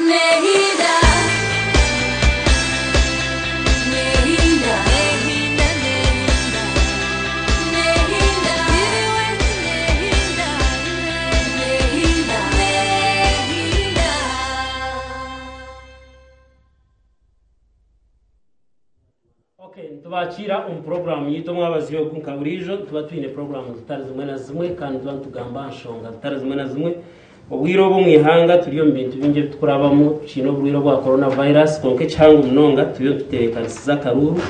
Ok, nitubakiira omu puroguraamu yaitu omwabazyo ogu. Nka buriijo nituba twine puroguraamu zitari zimwe na zimwe kandi nituba nitugamba aha nshonga zitari zimwe na zimwe. Obwire obu omu ihanga turi omu bintu bingi ebi turikurabamu, tukiine oburwaire obwa corona virus kwonka ekihango munonga turiyo nitutebeekanisiza akaruuru.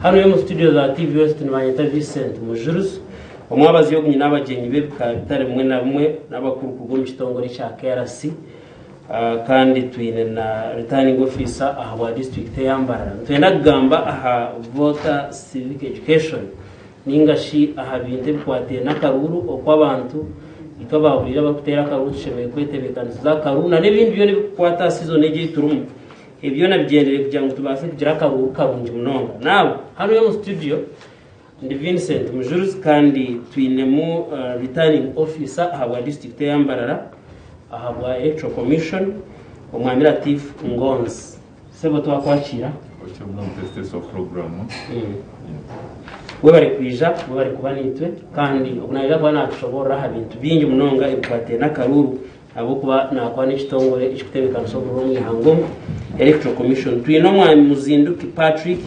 Hanu omu studio za TV West nibanyeta Vincent Mujurizi. Omwabazyo ogu nyine abagyenyi b'ebika bitari bimwe na bimwe n'abakuru kuruga omu kitongore ekya KRC. Kandi twine na returning officer aha bwa district eya Mbarara. Nitwenda kugamba aha voter civic education ninga shi aha bintu ebikwataine n'akaruuru oku abantu itwe abahuriire abarikuteera akaruuru tushemereire kwetebeekanisiza akaruuru na n'ebindi byona ebirikukwata aha season egi ei turimu. Ebi byona bigyendereire kugira ngu tubaase kugira akaruuru karungi munonga. Now hanu omu studio Ndi Vincent Mujurizi kandi twinemu returning officer ahabwa district eya Mbarara ahabwa Electoral Commission Omwami Latif Ngonzi. Sebo twakwakiira. Otyo muno mutesitesi wa puroguramu. Webare kwija, webare kuba naitwe kandi ogu naija kuba natushoborora aha bintu bingi munonga ebikwataine n'akaruuru ahabw'okuba naakora n'ekitongore ekirikutebeekanisa oburuuru omu ihanga omu Electoral Commission. Twine Omwami Muzinduki Patrick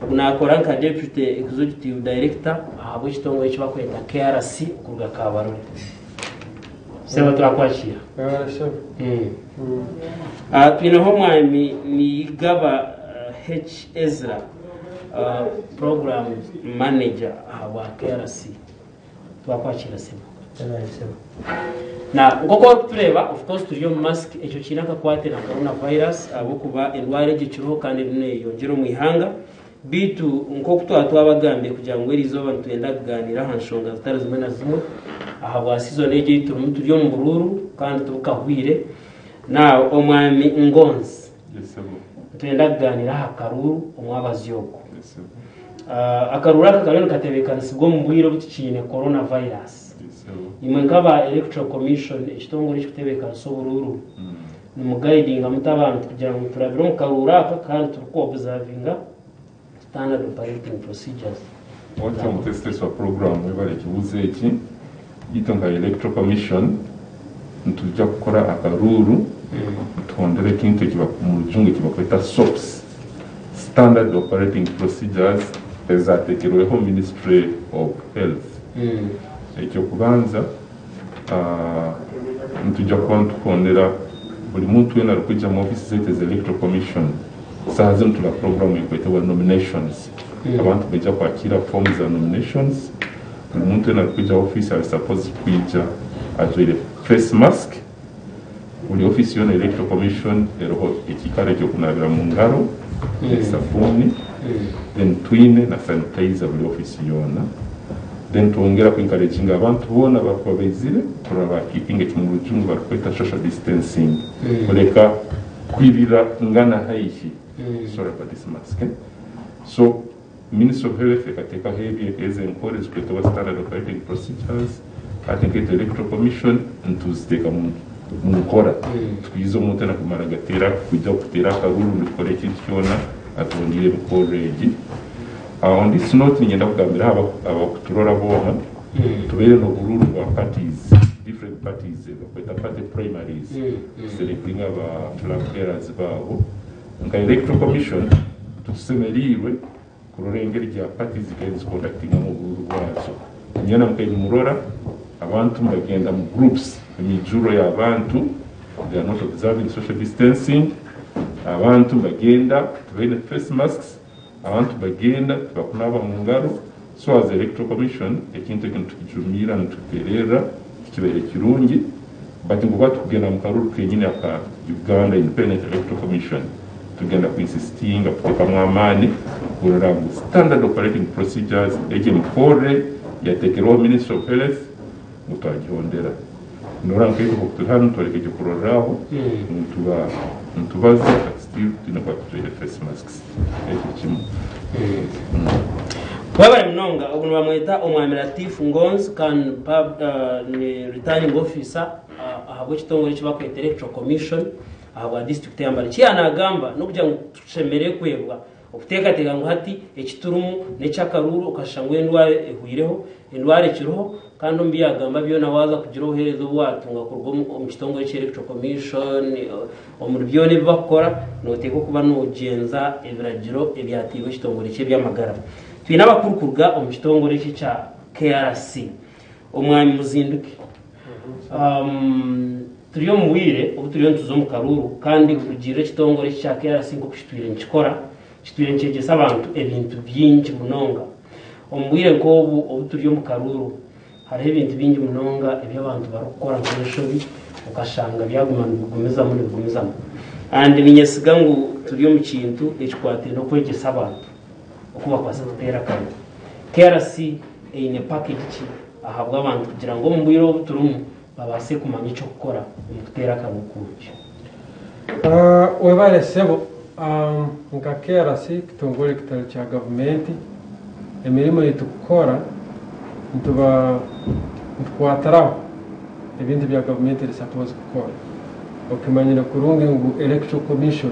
Ogu naakora nka Deputy Executive Director ahabw'ekitongore eki barikweta KRC okuruga Kabarole. Sebo twakwakiira. Twineho omwami Niyigaba H. Ezra, Program Manager ahabwa KRC. Twakwakira sebo. Na nk'oku orikutureeba of course turi omu mask ekyo kiine akakwate na corona virus ahabw'okuba endwara egyo ekiriho kandi eriyo neeyeyongyera omu ihanga. Beitu nk'oku twaba twabagambire kugira ngu eriizooba nitwenda kugaaniira aha nshonga zitari zimwe na zimwe ahabwa season egi ei turimu turi omu buruuru kandi tibukahwire. Now omwami Ngonzi. Yes, sebo. Nitwenda kugaaniira aha karuuru omwabazyo ogu. Yes, sebo. Akaruuru aka kariyo nikatebeekanisibwa omu bwire obu tukiine corona virus. Yes, sebo. Imwe nk'aba Electoral Commission, ekitongore ekirikutebeekanisa oburuuru, nimugayidinga muta abantu kugira ngu turabire omu karuuru aka kandi turikuobuzavinga standard operating procedures? Otyo omutesitesi wa puroguraamu webare ekibuuzo eki. Itwe nka Electoral Commission nitwija kukora akaruuru nituhondera ekintu eki omu rujungu eki barikweta SOPs, Standard Operating Procedures, ezateekirweho Ministry of Health. Eky'okubanza nitwija kuba nituhondera buri muntu weena arikwija omu ofiisi zaitu eza Electoral Commission. Saaha zinu turi aha puroguraamu erikwetebwa nominations. Abantu nibaija kwakiira foomu za nominations. Buri muntu weena arikwija aha ofiisi ari supposed kwija ajwaire face mask. Buri ofiisi yoona Electoral Commission eriho ekiikaro eky'okunaabira mu ngaro n'esabuuni. Then twine na sanitizer buri ofiisi yoona. Then twongera ku encouraginga abantu boona abarikuba baizire kurora ba keepinga eki omu rujungu barikweta social distancing. Kureka kwirira ngana haihi. Sorry about this mask. So Ministry of Health ekateekaho ebyo ezo enkora ezirikwetebwa Standard Operating Procedures hati nkaitwe Electoral Commission nituziteeka mu nkora. Tikwiza omuntu weena kumara gateera kwija kuteera akaruuru rundi kukora ekintu kyona atahondiire emikorre egi. On this note niinyenda kugambira abakuturora boona, tubaire n'oburuuru bwa parties, different parties ebi barikweta party primaries kuselectinga ba flag bearers baabo. Nka Electoral Commission titusemeriirwe kurora engeri gya party zikaire nizikondakitingamu oburuuru bwazo. Nyowe mukaire nimurora abantu nibagenda mu groups, emijuro y'abantu, they are not observing social distancing, abantu nibagenda tibaine face masks, abantu nibagenda tibakunaaba mu ngaro, so as Electoral Commission ekintu eki nitukijumirra nitukitererra tikibaire kirungi. But ngu oba tukugenda mu karuuru kenyini aka Uganda Independent Electoral Commission tugenda ku insistinga kutekamu amaani kurora ngu standard operating procedures egyo emikorre yatekerweho Ministry of Health ngu twagihondera. Norora nkaitwe nkoku turi hanu nitworeka ekyokurorraho ngu nituba nitubaza but still twine kuba tujwaire face masks. Ekyo kimwe. Webare munonga ogu nibamweta Omwami Latif Ngonzi kandi ni returning officer ahabw'ekitongore eki barikweta Electoral Commission. ahabwa disiturikiti ya Mbale. Eki yaanagamba n'okugira ngu tushemereire kwebwa okuteekateeka ngu hati eki turimu n'eky'akaruuru okashusha ngu endwara ehweireho, endwara ekiriho kandi omu bi yaagamba byona waaza kugira obuheereza obu waatunga kuruga omu kitongore ky'Electoral Commission, omuri byona ebi barikukora nooteekwa kuba noogyenza ebiragiro ebyateirwe ekitongore ky'eby'amagara. Twine abakuru kuruga omu kitongore eki ekya KRC. Omwami Muzinduke, turi omu bwire obu turiyo nituza omu karuuru kandi kurugiirira ekitongore eki kya KRC nk'oku kitwire nikikora, kitwire nikyegyesa abantu ebintu bingi munonga. Omu bwire nk'obu obu turi omu karuuru, hariho ebintu bingi munonga ebi abantu barikukora nk'enshobi okashanga byaguma nibigumizamu nibigumizamu. And niinyesiga ngu turi omu kintu ekikwataine n'okwegyesa abantu oku bakubaasa kuteera akaruru. KRC eine package ki ahabw'abantu kugira ngu omu bwire obu turimu babaase kumanya eky'okukora omu kuteera akaruru kurungi? Webare sebo. Nka KRC kitongore ekitari kya gavumenti, emirimo ei turikukora nituba nitukwatiraho ebintu ebya gavumenti eri suppose kukora. Okimanyire kurungi ngu Electoral Commission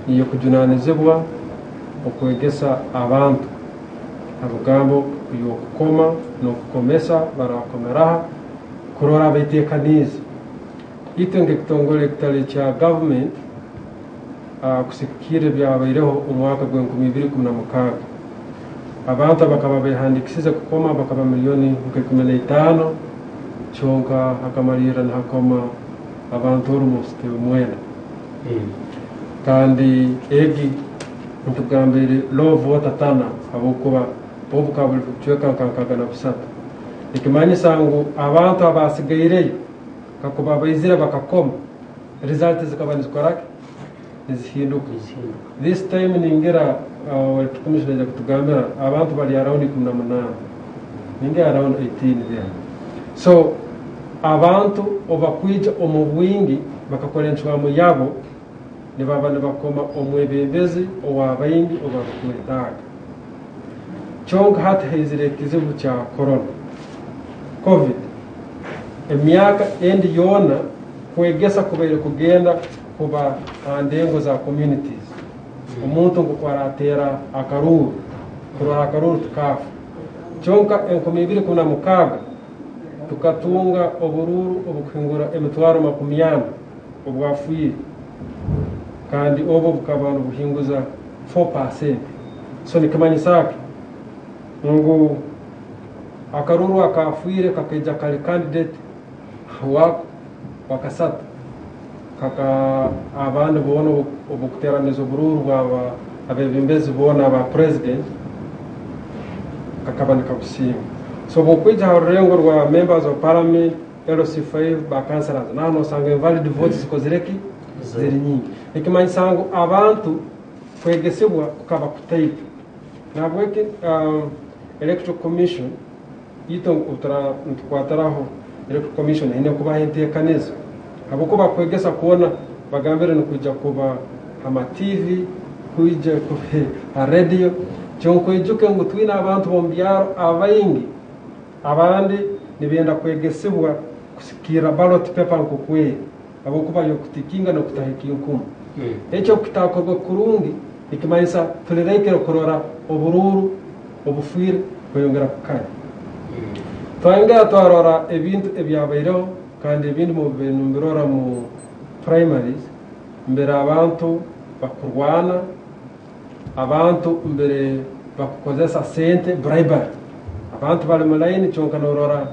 niyo ekujunanizibwa okwegesa abantu ha bigambo by'okukoma n'okukomesa barakomeraha kurora betekaniize. Itwe nk'ekitongore ekitari kya gavumenti kusigikirra ebyabaireho omu mwaka gw'e 2016, abantu abakaba behandiikisize kukoma bakaba miliyoni nka 15, kyonka hakamalirra nihakoma abantu almost 9. Kandi egi nitugamba eri low voter turnout, habwokuba obu bukaba buri bucweka nka 63. Nikimanyisa ngu abantu abasigaireyo kakuba baizire bakakoma, result zikaba nizikoraki? Nizihinduka. This time ningira commission ija kutugambira abantu bari around 18, ningira around 18 there. So abantu obakwija omu bwingi bakakora encwamu yabo, nibaba nibakoma omwebembezi owabaingi obarukwetaaga. Kyonka hati haizire ekizibu kya corona, COVID. Emyaka endi yoona kwegesa kubaire kugenda kuba ha ndengo za communities, omuntu nkoku arateera akaruuru kurora akaruuru tukaafa. Kyonka 2016 tukatunga oburuuru obukuhingura 400,000 obwafiire, kandi obwo bukaba nibuhinguza 4%. So nikimanyisa ki? Ngu akaruuru akafiire kakaija kari candidate wako wakasatu, kaka abandi boona obukuteraniza oburuuru bwaba abebembezi boona aba president kakaba nikabusinga. So bwokwija ha rurengo rwa members of parliament, LC5, ba councillors, naho nosanga invalid votes zikozire ki? Ziri nyingi. Nikimanyisa ngu abantu kwegesibwa kukaba kutaito. Nahabweki Electoral Commission itwe nitukwatiraho Electoral Commission eine kubaha enteekanizo, habwokuba kwegesa kwona bagambire nikwija kuba ha TV, kwija kube ha radio, kyonka oijuke ngu twine abantu b'omu byaro abaingi, abandi nibenda kwegesibwa kusikirra ballot paper nkokweri, habwokuba yokutikinga n'okutaho ekinkumu. Ekyo kitakorwa kurungi, nikimanyisa tulirekere kurora oburuuru obufiire kweyongera kukanya. Twayongera twarora ebintu ebyabaireho, kandi ebindi mubirora mu primaries, mbere abantu bakurwana, abantu mbere bakukozesa sente, bribery. Abantu bali mu line, kyonka norora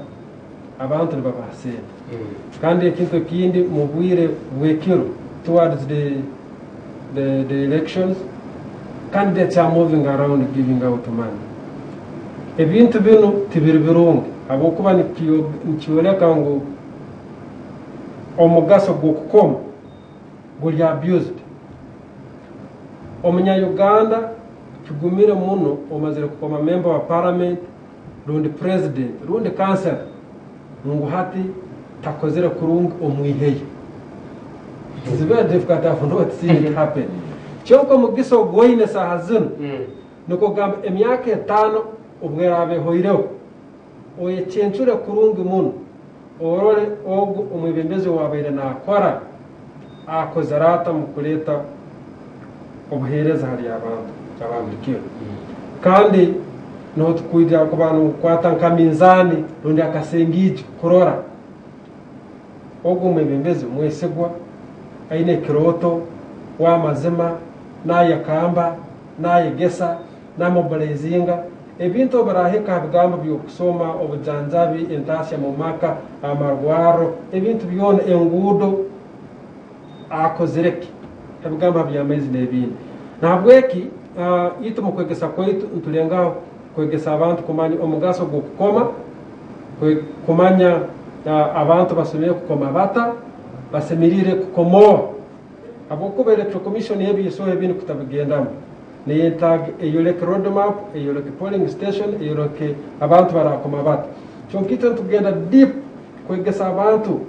abantu nibabaha sente. Kandi ekintu ekindi, mu bwire bw'ekiro towards the elections, candidates are moving around giving out money. Ebintu binu tibiri birungi, habwokuba nikyoleka ngu omugaso gw'okukoma guli abused. Omunya-Uganda kigumire muno omazire kukoma member wa parliament rundi president rundi councillor ngu hati takozere kurungi omwiheyo. It's very difficult, I've not seen it happen. Kyonka omugisa ogwoine saaha zinu nikwo kugamba emyaka 5 obweraaba ehoireho, oyecencure kurungi muno, orole ogu omwebembezi owabaire nakora. Akozire ata mu kureeta obuheereza hali abantu aba buri kiro? Kandi niho tukwija kuba nitukwata nka minzaani rundi akasengiijo kurora ogu omwebembezi mwesigwa, aine ekirooto, w'amazima, nayekamba, nayegesa, namobilizinga, ebintu obu biraahika aha bigambo by'okusoma, obujanjabi, entaasya mu maka, amarwarro, ebintu byona, enguudo, akozire ki ha bigambo ha by'amaizi n'ebindi. Nahabweki itwe omu kwegesa kwaitu nitulengaho kwegesa abantu kumanya omugaso gw'okukoma, kumanya abantu basemeriire kukoma bata, basemeriire kukoma oha. Habwokuba Electoral Commission ebi ebindi kutabigendamu neyetaaga eyoleke road map, eyoleke polling station, eyoleke abantu barakoma bata. Kyonka itwe nitugenda deep kwegesa abantu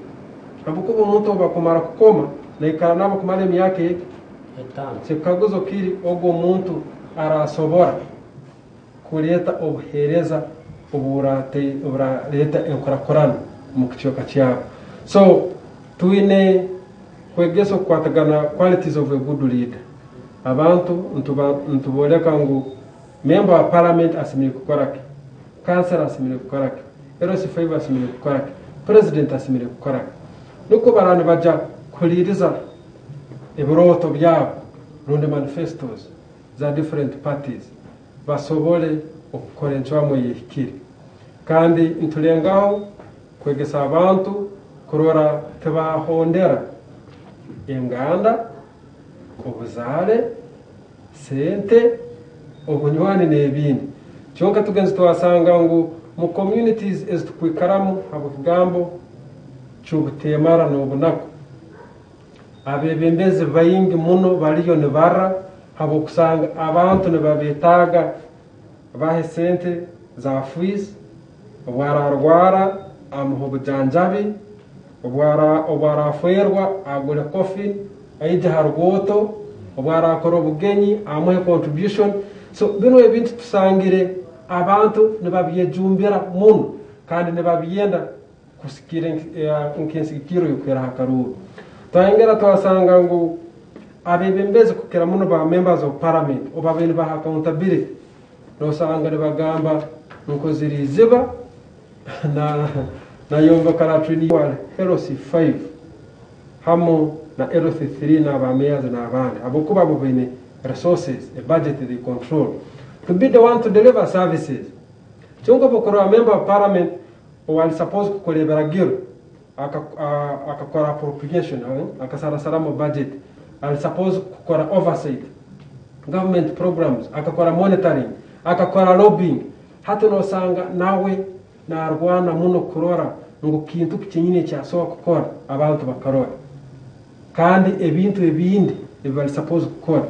habwokuba omuntu obu akumara kukoma naikara nabo kumara emyaka 5. Ekikaguzo kiri, ogwo omuntu arasobora kuleeta obuheereza oburaleeta enkurakurana omu kicweka kyabo? So twine kwegesa okukwatagana qualities of a good leader. Abantu nituboleka ngu member wa parliament asemeriire kukora ki, councillor asemeriire kukora ki, LC5 asemeriire kukora ki, president asemeriire kukora ki, nukwo baraba nibaja kuhuliiriza ebirooto byabo rundi manifestos za different parties, basobole okukora encwamu eyehikire. Kandi nitulengaho kwegesa abantu kurora tibahondera enganda, obuzaare, sente, obunywani n'ebindi. Kyonka tugenzi twasanga ngu mu communities ezitukwikaramu, habw'ekigambo ky'obuteemara n'obunaku, abebembezi baingi muno bariyo nibarra habw'okusanga abantu nibabetaaga bahe sente za fees, obwararwara amuha obujanjabi, obwarafwerwa agure coffin aije ha rwoto, obwarakora obugenyi amuhe contribution. So bino ebintu tusangire abantu nibabyejumbira muno kandi nibabyenda kusikira nk'ensigikiro y'okweraho akaruuru. Twayongera twasanga ngu abebembezi, kukira muno ba members of parliament, oba nibaha accountability, nosanga nibagamba nkozire iziba na nayombeka latrine wa LC5 hamu na LC3 n'aba mayors n'abandi, habwokuba abo baine resources, a budget they control, to be the one to deliver services. Kyonka obukurora member of parliament owali suppose kukora ebiragiro, akakora appropriation, akasarasaramu budget, ali suppose kukora oversight government programs, akakora monitoring, akakora lobbying, hati nosanga nawe narwana muno kurora ngu kintu kyenyini ekyasobola kukora abantu bakarora, kandi ebintu ebindi ebi bali suppose kukora,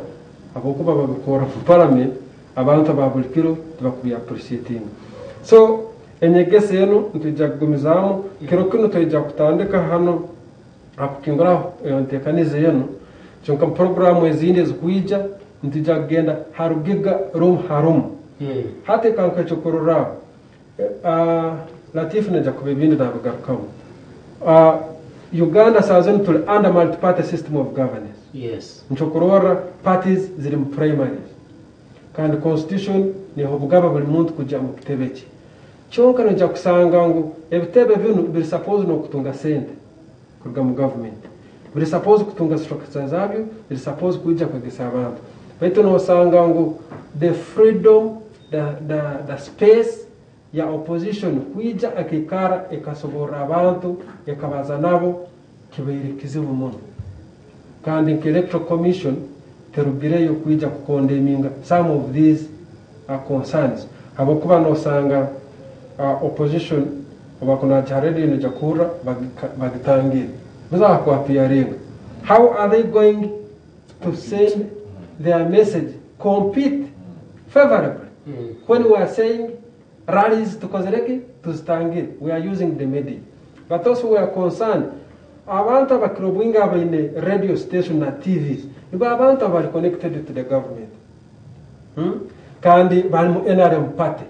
habwokuba babikora mu parliament, abantu aba buli kiro tibakubya appreciating. So enyegesa enu nitwija kugumizaamu. Kiro kinu twija kutandika hano hakukinguraho enteekaniza enu, kyonka mu poroguramu ezindi ezikwija nitwija kugenda harugiga rumu harumu. Hati kankuha ekyokurorraho. Latifu naija kuba ebindi nabigarukamu. Uganda saa zinu tuli under multi-party system of governance. Nkyokurorra parties ziri mu primaries, kandi constitution niha obugaba buli muntu kujya mu kitebe kye. Kyonka noija kusanga ngu ebitebe binu biri suppose n'okutunga sente kuruga mu government, biri suppose kutunga structure zabyo, biri suppose kwija kwegesa abantu, baitu nosanga ngu the freedom, the space ya opposition kwija akaikara ekasoborra abantu, ekabaza nabo, kibaire kizibu muno. Kandi nka Electoral Commission terugireyo kwija kucondemninga some of these concerns, habwokuba nosanga opposition obakunagiha radio nija kuhurra bagitangire buzakuappearinga. How are they going to send their message, compete favorably, when we are saying rallies tukozereki tuzitangire? We are using the media, but also we are concerned abantu abakira obwingi abaine radio station na TVs nibo abantu abali connected to the government, Kandi bali mu NRM party.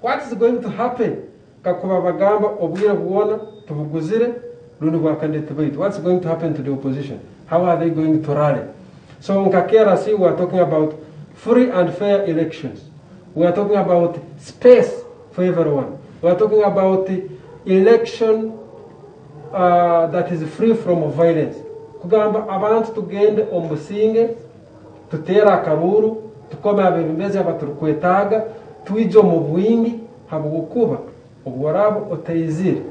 What is going to happen kakuba bagamba obwire bwona tubuguzire? Rundi bwa candidate baitu? What's going to happen to the opposition? How are they going to rally? So nka KRC we are talking about free and fair elections. We are talking about space for everyone. We are talking about election that is free from violence. Kugamba abantu tugende omu businge, tuteere akaruuru, tukome abebembezi abaturikwetaaga, twije omu bwingi habwokuba obu oraaba otaizire,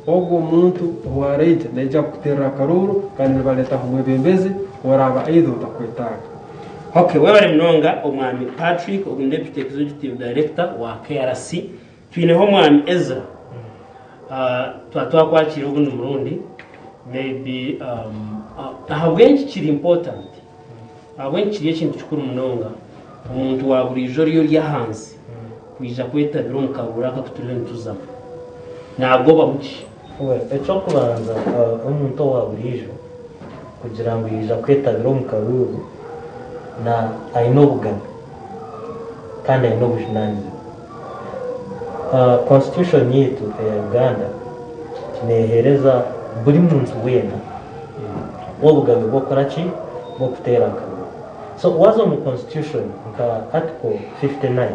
ogwo omuntu owaraija naija kukuteerera akaruuru kandi nibareetaho omwebembezi oraaba either otakwetaaga. Okay, webale munonga omwami Patrick, ogu ni Deputy Executive Director wa KRC. Twineho omwami Ezra. Twaba twakwakira ogundi murundi maybe ahabw'enki kiri important, ahabw'enki kiri ekintu kikuru munonga omuntu wa buriijo oriyo ori ahansi kwija kwetabira omu karuuru aka aku turiyo nituzamu? Naagobaho ki? Well, eky'okubanza omuntu owa buriijo kugira ngu yaija kwetabira omu karuuru na aine obugabe kandi aine obujunanizibwa. Constitution yaitu eya Uganda neeheereza buri muntu weena obugabe bw'okukora ki? Bw'okuteera akaruuru. So waaza omu constitution nka article 59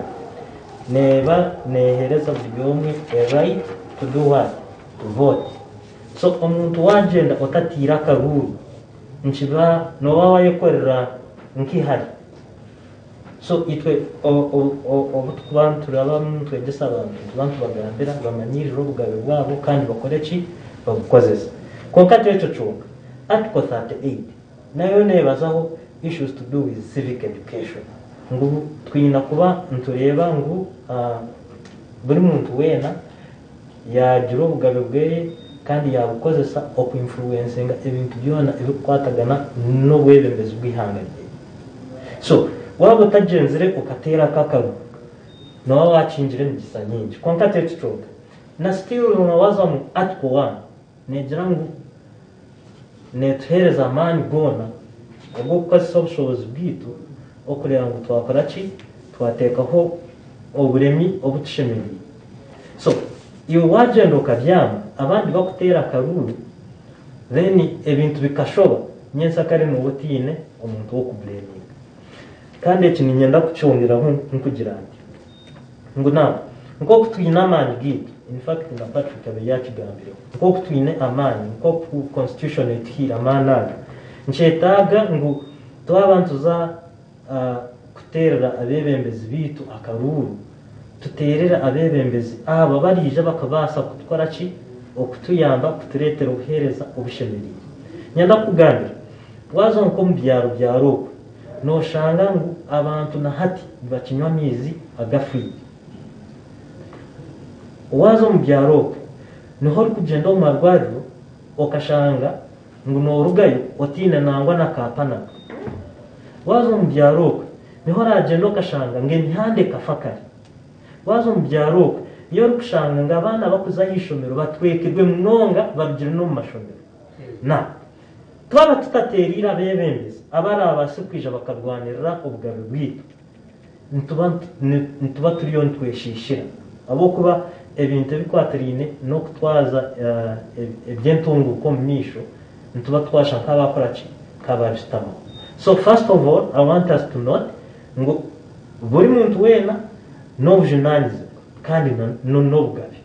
neeba neeheereza buri omwe a right to do what? To vote. So omuntu waagyenda otatiire akaruuru nikiba nooba waayekorera nk'eihari. So itwe obu tukuba niturabamu nitwegyesa abantu nituba nitubagambira bamanyirire obugabe bwabo kandi bakore ki? Babukozese. Kwonka ti ekyo kyonka, Article 38 nayo neebazaho issues to do with civic education ngu twine kuba nitureeba ngu buri muntu weena yaagira obugabe bweye kandi yaabukozesa okuinfluencinga ebintu byona ebikukwatagana n'obwebembezi bw'eihanga ryeye. So waaba otagyenzire okateerako akaruuru nooba waakingire emigisa nyingi. Kwonka ti ekyo kyonka, na still noobaza omu Article 1 neegira ngu neetuheereza amaani goona ag'okukozesa obushobozi bwaitu okureeba ngu twakora ki? Twateekaho oburemi obutushemereire. So iwe waagyenda okabyama abandi bakuteera akaruuru then ebintu bikashoba, nyensyakare nooba otaine omuntu w'okublaminga. Kandi eki niinyenda kukyongeraho nkugira nti ngu now nk'oku twine amaani gaitu, in fact na Patrick abe yaakigambireho, nk'oku twine amaani, nk'oku constitution etuhaire amaani aga, nikyetaaga ngu twaba nituza kuteerera abeebembezi baitu akaruuru, tuteerere abeebembezi abo abariija bakabaasa kutukora ki? Okutuyamba kutureetera obuheereza obushemereire. Niinyenda kukugambira, waaza nk'omu byaro byaro okwe, nooshanga ngu abantu na hati nibakinywa amaizi agafiire. Waaza omu byaro okwe, niho orikugyenda omu marwariro okashanga ngu noorugayo otaine nangwa na ka Panadol. Waaza omu byaro okwe, niho oragyenda okashanga ngu emihanda ekafa kare. Waaza omu byaro okwe, niyo orikushanga ngu abaana abarikuza aha ishomero batwekirwe munonga barugire n'omu mashomero. Na twaba tutateereire abeebembezi abaraabaase kwija bakarwanirira obugabe bwaitu, nituba nituba turiyo nitweshiishira ahabw'okuba ebintu ebikwatiraine n'okutwaza eby'entunguuka omu maisho nituba twasha nk'abakora ki? Nk'ababishutamaho. So first of all, I want us to note ngu buri muntu weena n'obujunaanizibwa kandi n'obugabe.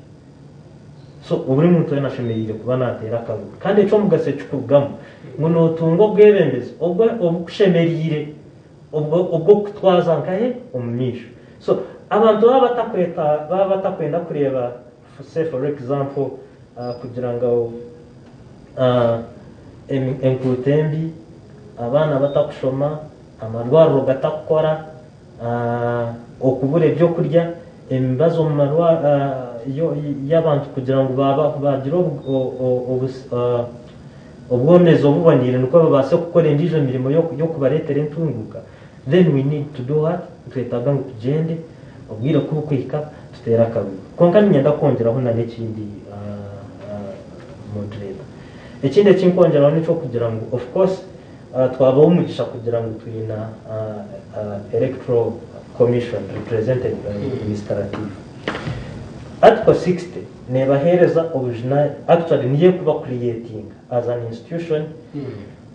So buri muntu weena ashemereire kuba naateera akaruuru. Kandi eky'omugasho ekikurugamu ngu nootunga obwebembezi obukushemereire obw'okutwaza nkahe omu maisho. So abantu baba batakweta baba batakwenda kureeba, say for example, kugira ngu enkuuto embi, abaana batakushoma, amarwariro gatakukora, okubura ebyokurya, emibazi omu y'abantu kugira ngu bagira obwomeezi obuboniire nikwo babaase kukora endiijo mirimo y'okubareetera entunguuka, then we need to do what? Nitwetaaga ngu tugyende obwire kubukuhika tuteere akaruuru. Kwonka niinyenda kwongyeraho na n'ekindi, moderator. Ekindi eki nkwongyeraho n'eky'okugira ngu of course twabaho omugisha kugira ngu twina Electoral Commission represented by Mr. Latif. Article 60 nebaheereza obujuna actually niyo ekuba creatinga as an institution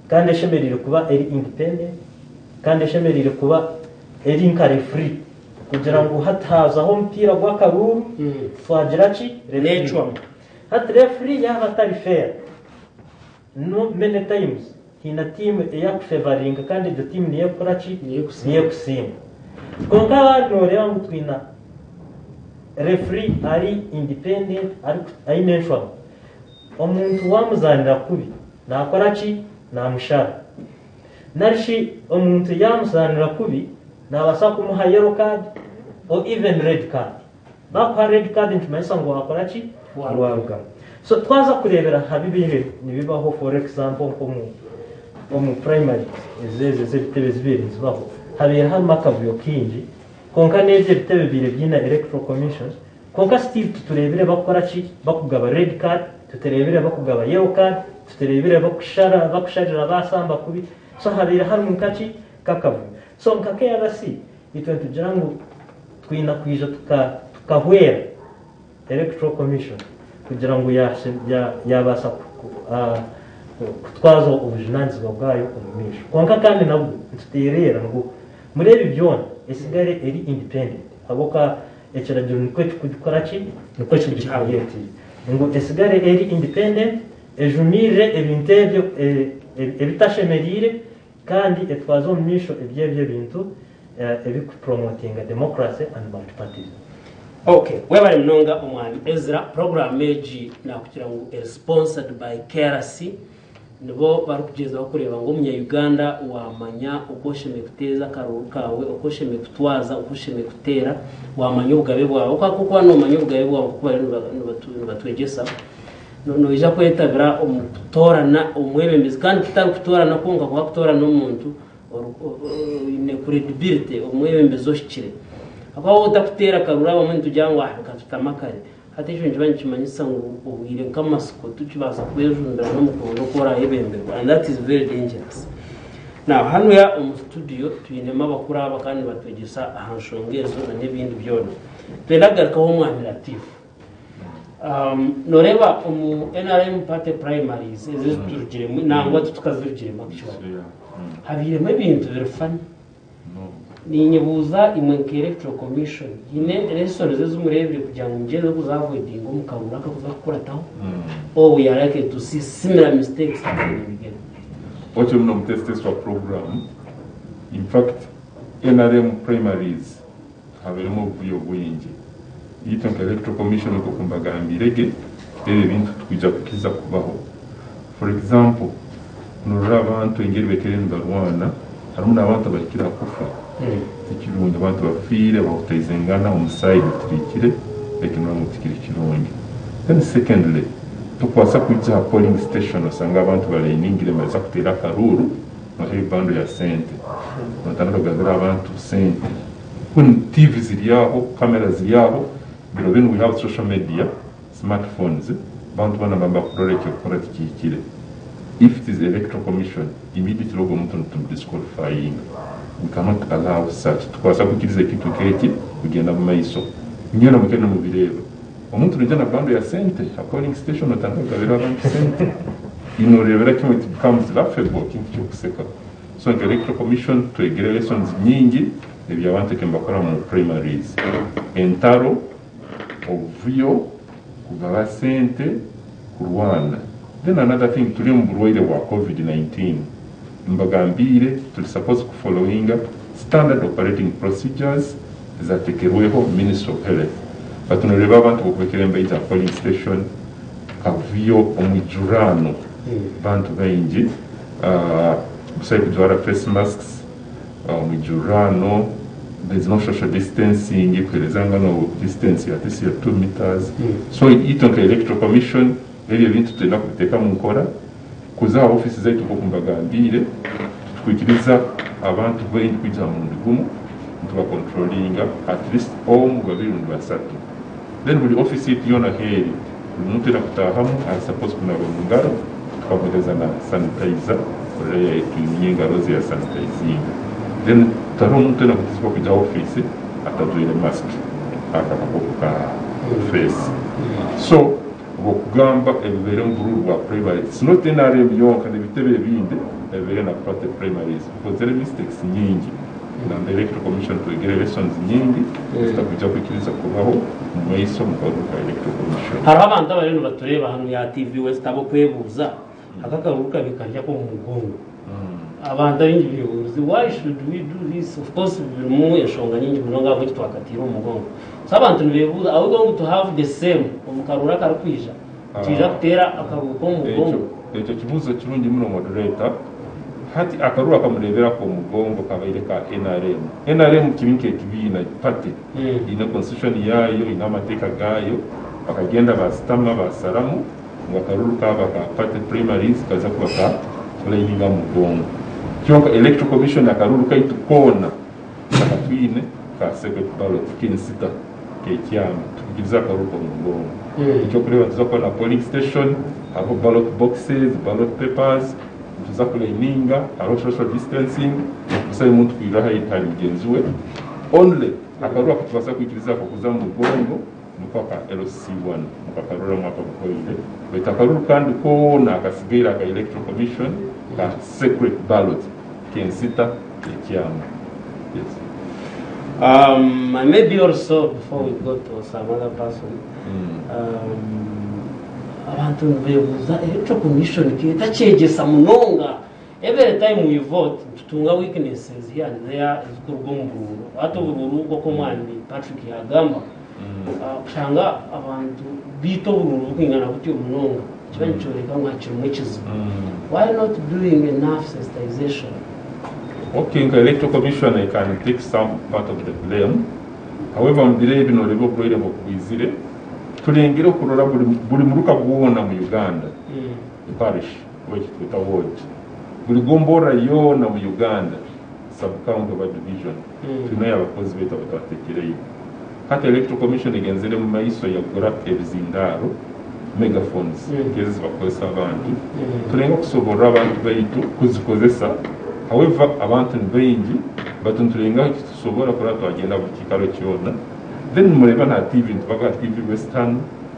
kandi eshemereire kuba eri independent kandi eshemereire kuba eri nka referee kugira ngu hati hazaho omupiira gw'akaruuru twagira ki? Referee. Necwamu. Hati referee yaaba atari fair no many times haine tiimu eyakufevaringa kandi egyo tiimu niyo ekukora ki? Niyo ekusinga. Niyo ekusinga. Kwonka waaba nooreeba ngu twina referee ari independent aine enshwamu, omuntu waamuzaanira kubi naakora ki? Naamushara. Nari shi omuntu yaamuzaanira kubi naabaasa kumuha yellow card or even red card. Baakuha red card nikimanyisa ngu waakora ki? Waarugamu. So twaza kureebera aha bibaire nibibaho for example nk'omu omu primaries ezo ez'ebitebe ezibaire nizibaho habaire harimu akavuyo kaingi kwonka n'ebyo ebitebe bibaire biine electoral commission kwonka still titureebire bakukora ki? Bakugaba red card, tutereebire bakugaba yellow card, tutereebire bakushara bakusharira baasamba kubi so habaire harimu nkaki? Nk'akavuyo. So nka KRC itwe nitugira ngu twine kwija tukahwera Electoral Commission kugira ngu yaabaasa kutwaza obujunaanizibwa bwayo omu maisho. Kwonka kandi nabwo nituteereera ngu muri ebi byona etsigare eri independent ahabw'okuba ekiragiro nikwo kirikukora ki? Nikwo kirikugicreatinga. Ngu etsigare eri independent ejumirire ebintu ebyo ebitashemereire kandi etwaze omu maisho eby'ebyo ebintu ebirikupromotinga democracy and multipartyism. Ok, webare munonga omwami Ezra, program egi nakugira ngu eri sponsored by KRC, nibo barikugyezaho kureeba ngu omunya Uganda wamanya oku oshemereire kuteeza akaruuru kaawe, oku oshemereire kutwaza, oku oshemereire kuteera, wamanya obugabe bwawe, ahabw'okuba nomanya obugabe bwawe nkoku bariyo nibatwegyesa, noija kwetabira omu kutoorana omwebembezi kandi kutari kutoorana kwonka kwonka kutoorana omuntu oine credibility, omwebembezi ohikire. Ahakuba waaba otarikuteera akaruru abamwe nitugira ngu ah reka tutame akare. Hati ekyo nikiba nikimanyisa ngu obwire nk'amatsiko tokibaasa kwejumbira n'omu kuronda oku oraayebemberwa and that is very dangerous. Now hanuya omu studio twinemu abakuru aba kandi nibatwegyesa aha nshonga ezo na n'ebindi byona. Nitwenda kugarukaho Omwami Latif. Noreeba omu NRM party primaries ezi eziturugiremu nangwa titukazirugiremu actually habairemu ebintu biri funny. Ninyebuuza imwe nka electoral commission haine lessons ezi mureebire kugira ngu mugyezeho kuza avoidinga omu karuru akakuza kukurataho or we are likely to see similar mistakes happening again? Otyo muno omutesitesi wa program in fact NRM primaries Habairemu obuvuyo bwingi. Itwe nka Electoral Commission nk'oku mbagambiire ge, ebi ebintu tikwija kukiza kubaho. For example, norora abantu engeri baikaire nibarwana, harimu n'abantu abahikire aha kufa. Tikirungi, abantu bafiire, bahutaizengana, omusaayi gutiriikire, eki norora ngu tikiri kirungi. Then secondly, tokubaasa kwija aha polling station osange abantu balainingire nibaaza kuteera akaruuru, Noha ebibando ya sente notandika kugabira abantu sente when TV ziri aho, camera ziri aho, biro binu we have social media, smart phones, abantu boona nibaba nibakurora eki orikukora tikihikire. If it is electoral commission immediately ogwo omuntu nitumu disqualifyinga. We cannot allow such. Titukubaasa kwikiriza ekintu nk'eki kugyenda mumaiso. Nyowe mwikaire nimubireeba. Omuntu naija na bando ya sente aha polling station otandika kugabira abantu sente norebera kimwe it becomes laughable ekintu kyokuseka so nka electoral commission twegire lessons nyingi ebi abantu eki nibakora omu primaries entaro, obuvuyo, kugaba sente, kurwana then another thing turi omu burwaire bwa covid 19 mbagambiire turi supposed ku followinga standard operating procedures ezatekerweho ministry of health but noreeba abantu bokubekera embaija aha polling station kavuyo omwijurano bantu baingi busabe kujwara face masks omwijurano there is no social distancing kuhereza ngano distance at least ya 2 meters so itwe nka electoral commission ebyo ebintu tulina kubiteeka munkora kuza aha office zaitu nkoku mbagambiire titukwikiriza abantu baingi kwija aha murundi gumu nituba controllinga at least omu, babiri rundi basatu then buri office yaitu yoona aheeri buri muntu weena kutaahamu ari supposed kunaaba mungaro tukamuhereza na sanitizer oraba yayetwimya engaro ze ya sanitizinga then tihariho omuntu weena akwikirizibwa kwija aha office atajwaire mask aka akakooko ka. face. So obwokugamba ebibaire omu bururu bwa primary, it's not NRM yonka, n'ebitebe ebindi ebibaire na party primaries because there mistakes nyingi. Namba Electoral Commission twegere lessons nyingi ezitakwija kwikiriza kubaho omu maiso omu karuru ka Electoral Commission. Hariho abantu abariyo nibatureeba hanu ya TV West ab'okwebuuza aka akaruru kabi kari ak'omu mugongo. Abantu abaingi beebuurize, why should we do this? Of course birimu enshonga nyingi munonga ahabw'enki twakatiire omu mugongo. So abantu nibeebuuza, are we going to have the same omu karuru akarikwija? Nitwija kuteera akaruru k'omu mugongo? Ekyo kibuuzo kirungi muno, moderator. Hati akaruru akamureebera ak'omugongo kabaire ka NRM. NRM kiri nk'ekibiina, party, eine constitution yaayo, eine amateeka gaayo, bakagenda baasitama baasaramu ngu akaruru kaaba ka party primaries kaza kuba ka kulayininga aha mugongo. Kyonka Electoral Commission akaruru kaitu koona akatwine ka secret ballot k'ensita k'ekyama tukwikiriza akaruru k'omu mugongo. Eky'okureeba nituza kuba na polling station, hariho ballot boxes, ballot papers, nituza kulayininga, hariho social distancing, busabe muntu kwirra haihi ahari mugyenzi we. Only akaruru akutubaasa kwikiriza ako kuza omu mugongo niko aka LC1 mukakarora omwaka oguhweire. Baitu akaruru kandi koona akasigaire aka Electoral Commission ka secret ballot k'ensita k'ekyama. Yes. And maybe also before we go to some other person, abantu nibebuuza Electoral Commission ketakyegyesa munonga. Every time we vote nitutunga weaknesses here and there ezikuruga omu bururu. Hati obururu nk'oku omwami Patrick yagamba, kushanga abantu biita obururu bukwingana butyo munonga kiba nikyoreka ngu hakirimu ekizibu. Why not doing enough sensitization? Okay, nka Electoral Commission I can take some part of the blame. However, mu biro ebi noreeba oburwaire bwizire, tulengere okurora buri muruka gwona mu Uganda, parish oba ekitweta ward, buri gomborora yoona mu Uganda, sub county oba division, twinayo abakozi baitu abatwateekireyo. Hati Electoral Commission egenzere mu maiso yagura ebizindaaro, megaphones, nk'ezi zibakozesa abantu, tulenga kusoborra abantu baitu kuzikozesa. However, abantu ni baingi, but nitulengaho ekitusobora kuraba twagenda buri kiikaro kyona. Then mureeba na TV, nitubaga aha TV Western,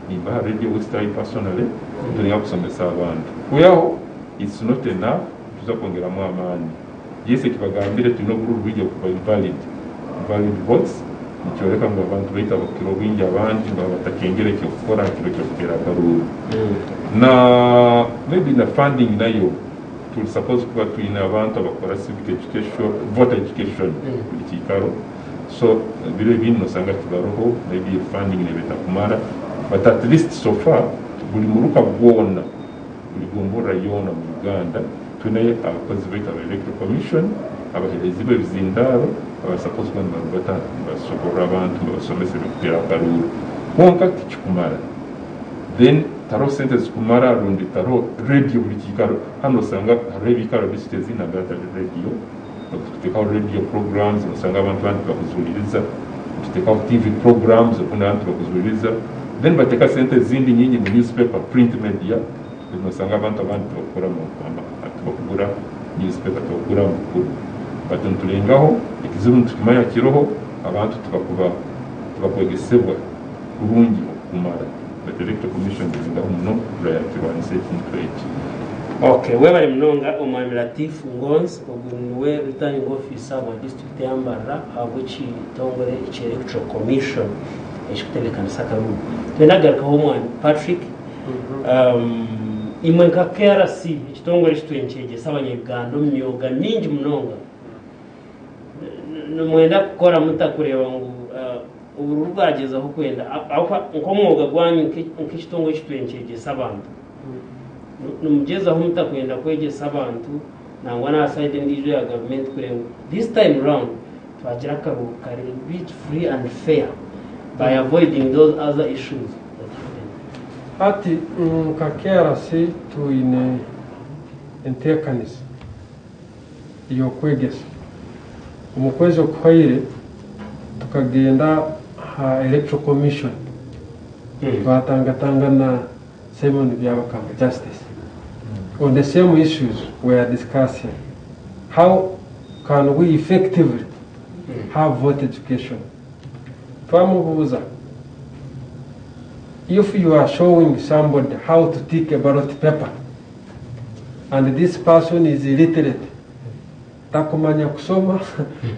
nimba aha Radio Western personally, tulenga kusomesa abantu. Kwihaho it's not enough, tuza kwongeramu amaani. Yes, ekibagambire twine obururu bwingi obukuba invalid votes, nikyoreka ngu abantu baitu abakukira obwingi abandi nibaba batakengere ekyokukora aha kiro ky'okuteera akaruru. Na maybe na funding nayo turi suppose kuba twine abantu abakora civic education, voter education buri kiikaro. So ebiro ebindi nosanga tibaroho, maybe funding neeba etakumara, but at least so far buri muruka gwona, buri gomborora yoona mu Uganda twinayo abakozi baitu aba Electoral Commission abaheerezibwe ebizindaaro abari suppose kuba nibarubata nibasoborora abantu nibabasomesa eby'okuteera akaruuru. Kwonka tikikumara. Then tariho sente zikumara rundi tariho radio buri kiikaro. Hanu osanga hariho ebiikaro district ezindi nambere hatari radio, tuteekaho radio programs osanga abantu abandi tibakuzihuririza, tuteekaho TV programs obundi abantu tibakuzihuririza, then bateeka sente ezindi nyingi mu newspaper, print media, nosanga abantu abandi tibakugura newspaper, tibakugura amakuru. But nitulengaho, ekizibu nitukimanya kiroho, abantu tibakwegesebwa kurungi okukumara. But Electoral Commission erengaho muno kurora yakirwanisa ekintu eki. Okay, webale munonga omwami Latif Ngonzi, ogu niwe returning officer wa district ya Mbarara ahabw'ekitongore eky'Electoral Commission ekikutebeekanisa akaruru. Twenda kugarukaho omwami Patrick, imwe nka KRC ekitongore ekitwire nikyegyesa abanya-Uganda omu myoga mingi munonga, nimwenda kukora muta kureeba ngu obururu bwagyezaho kwenda nk'omwoga gwanyu nk'ekitongore ekitwire nikyegyesa abantu, nimugyezaho muta kwenda kwegyesa abantu nangwa n'aha side endiijo ya gavumenti kureeba ngu this time round twagira akaruru kari bit free and fair by avoiding those other issues that happen? Hati nka KRC twine enteekaniza ey'okwegesa. Omu kwezi okuhwaire tukagenda aha Electoral Commission twatangatangana Simon Byabakama Justice on the same issues we are discussing. How can we effectively have vote education? Twamubuuza. If you are showing somebody how to tick a ballot paper and this person is illiterate, takumanya kushoma,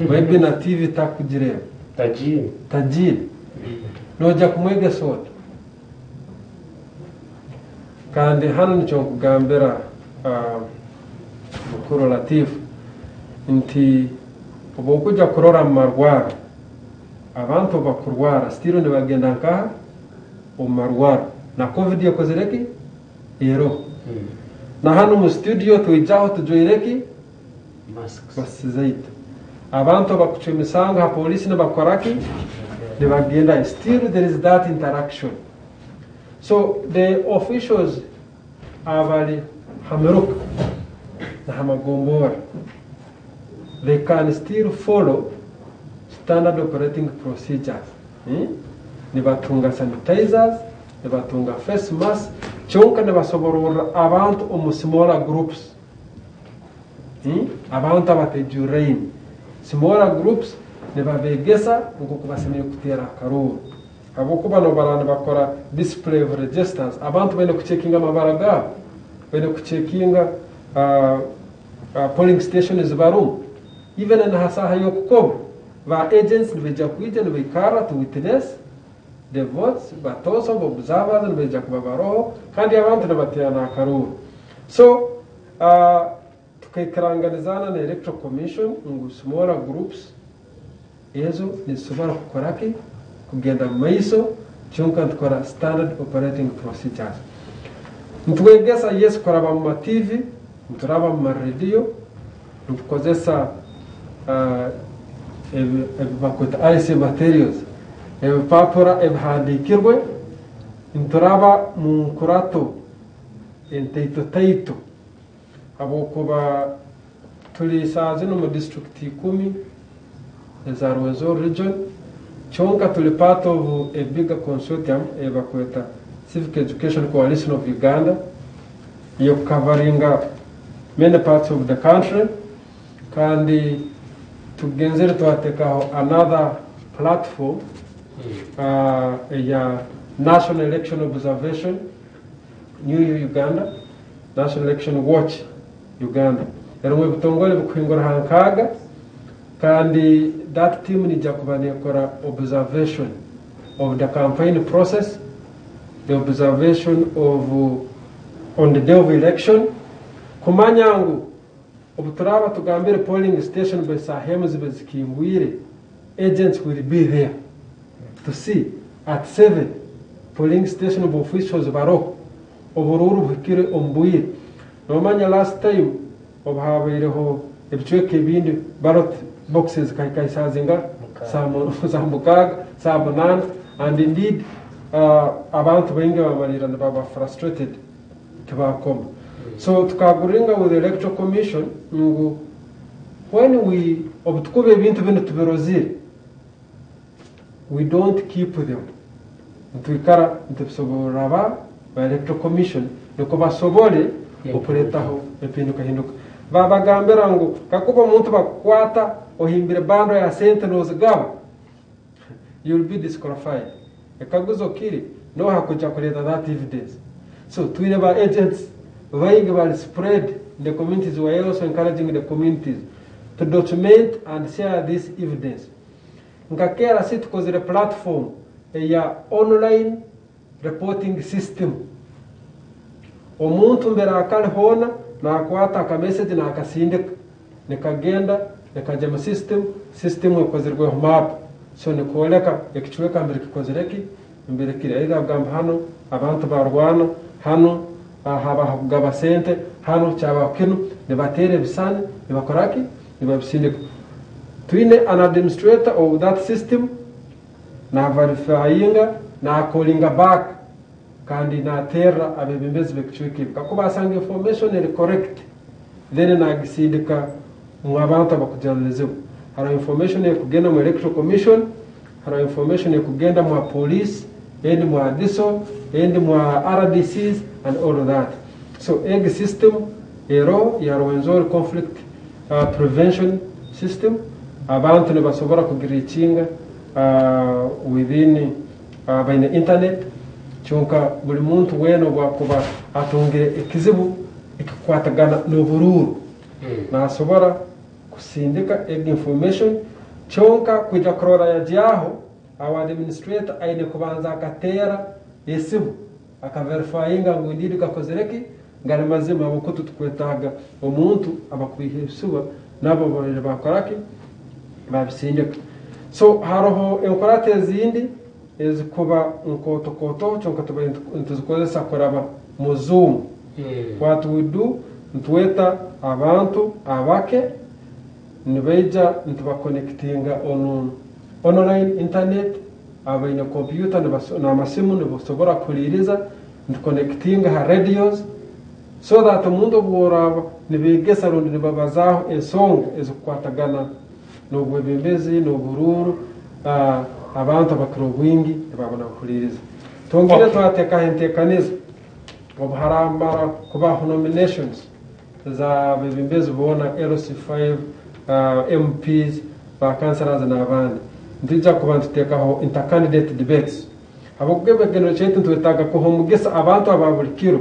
maybe na TV takugireeba. Tagiine. Tagiine. Noija kumwegesa ota? Kandi hanu nikyo nkugambira Mukuru Latif nti obu okuja kurora omu marwarro, abantu obu bakurwara still nibagenda nkaha? Omu marwarro. Na covid ekozire ki? Eroho. Na hanu omu studio twijaho tujwaire ki? Masks. Masks zaitu. Abantu abakucwa emisango ha police nibakora ki? Nibagendayo. Still there is that interaction. So the officials abari ha miruka na ha magomborra they can still follow standard operating procedures. Nibatunga sanitizers, nibatunga face masks, kyonka nibasobororra abantu omu smaller groups. Abantu abatejurraine. Smaller groups nibabegesa nk'oku basemeriire kuteera akaruuru. Habwokuba nobu nibakora display of registers, abantu baine kucekinga amabara gaabo, baine kucekinga polling station ezi barimu. Even na ha saaha y'okukoba, ba agents nibaija kwija nibaikarra to witness the votes, batoosa observers nibaija kuba baroho, kandi abantu nibateerana akaruuru. So tukaikiranganizaana na Electoral Commission ngu smaller groups ezo nizisobora kukora ki? Kugenda mu maiso, kyonka nitukora standard operating procedures. Nitwegesa yes kuraba mu ma TV, nituraba mu ma radio, nitukozesa ebi bakweta IC materials, ebipapura ebihandiikirwe, nituraba mu nkurato entaito taito, habwokuba turi saaha zinu mu district 10 eza Rwenzori region, kyonka turi part of a bigger consortium ebakweta Civic Education Coalition of Uganda, eyokukavaringa many parts of the country, kandi tugenzere twatekaho another platform eya National Election Observation New Uganda, National Election Watch Uganda. Erimu ebitongore bikuhingura ha nkaaga, kandi that team nija kuba nekora observation of the campaign process, the observation of on the day of election, kumanya ngu obu turaba tugambire polling station bwe saaha emu zibe zikingwire, agents will be there to see at 7 polling station of officials baroho, oburuuru buhikire omu bwire. Nomanya last time obu habaireho ebicweka ebindi ballot boxes zikahika esaaha zinga? Saa 6, saa 8, and indeed abantu baingi bamalira nibaba frustrated tibakoma. So tukaguringa with the Electoral Commission ngu when we obu tukuba ebintu binu tubirozire, we don't keep them, nitwikara nitubisoborora ba Electoral Commission niko basobole okuretaho empindukahinduka. Babagambira ngu kakuba omuntu bakukwata ohimbire bando ya sente nozigaba, you will be disqualified. Ekaguzo kiri noha kuja kuleta that evidence? So twine ba agents baingi bali spread in the communities. We are also encouraging the communities to document and share this evidence. Nka KRC tukozere platform eya online reporting system. Omuntu mbere akali hoona nakwata akamessage nakasindika, nikagenda nikajya mu system, system ekozirweho map, so nikwoleka ekicweka mbere kikozire ki, mbere kiri either kugamba hano abantu barwana, hano habaho kugaba sente, hano kyabaho kinu, nibateera ebisani nibakora ki, nibabisindika. Twine an administrator of that system, na verifyinga, na callinga back, kandi naterra abebembezi b'ekicweka ebi. Kakuba asanga information eri correct, then nagisindika mu abantu abakujananizibwa. Hariho information ekugenda mu Electoral Commission, hariho information ekugenda mu police, endi mu ADISO, endi mu RDCs and all of that. So egi system ero ya Rwenzori conflict prevention system, abantu nibasobora kugira ikinga within baine internet. Kyonka buri muntu weena obu akuba atungire ekizibu ekikukwatagana n'oburuuru, nasobora kusindika egi information. Kyonka kwija kurora yagyaho, our administrator aine kubanza akateera esimu akaverifyinga ngu indeed gakozire ki, gari mazima, ahabw'okuba titukwetaaga omuntu abakwiha ebisuba nabo babaire bakora ki, babisindika. So haroho enkurato ezindi ezikuba nkooto-kooto, kyonka tubaire nituzikozesa kuraba mu Zoom. What we do, nitweta abantu abake nibaija nitubakonekitinga on online internet. Abaine kompyuta n'amasimu nibasobora kuhuliriza, nitukonekitinga ha radios so that omuntu obworaba nibegesa rundi nibabazaaho ensonga ezikukwatagana n'obwebembezi n'oburuuru, abantu abakira obwingi nibabona kuhuliriza. Twongere twatekaho entekaniza obu haramara kubaho nominations za bebembezi boona, LC5, MPs, ba councillors n'abandi, nitwija kuba nituteekaho intercandidate debates, habwokuba ekigendererwa kyaitu nitwetaaga kuha omugisa abantu aba buli kiro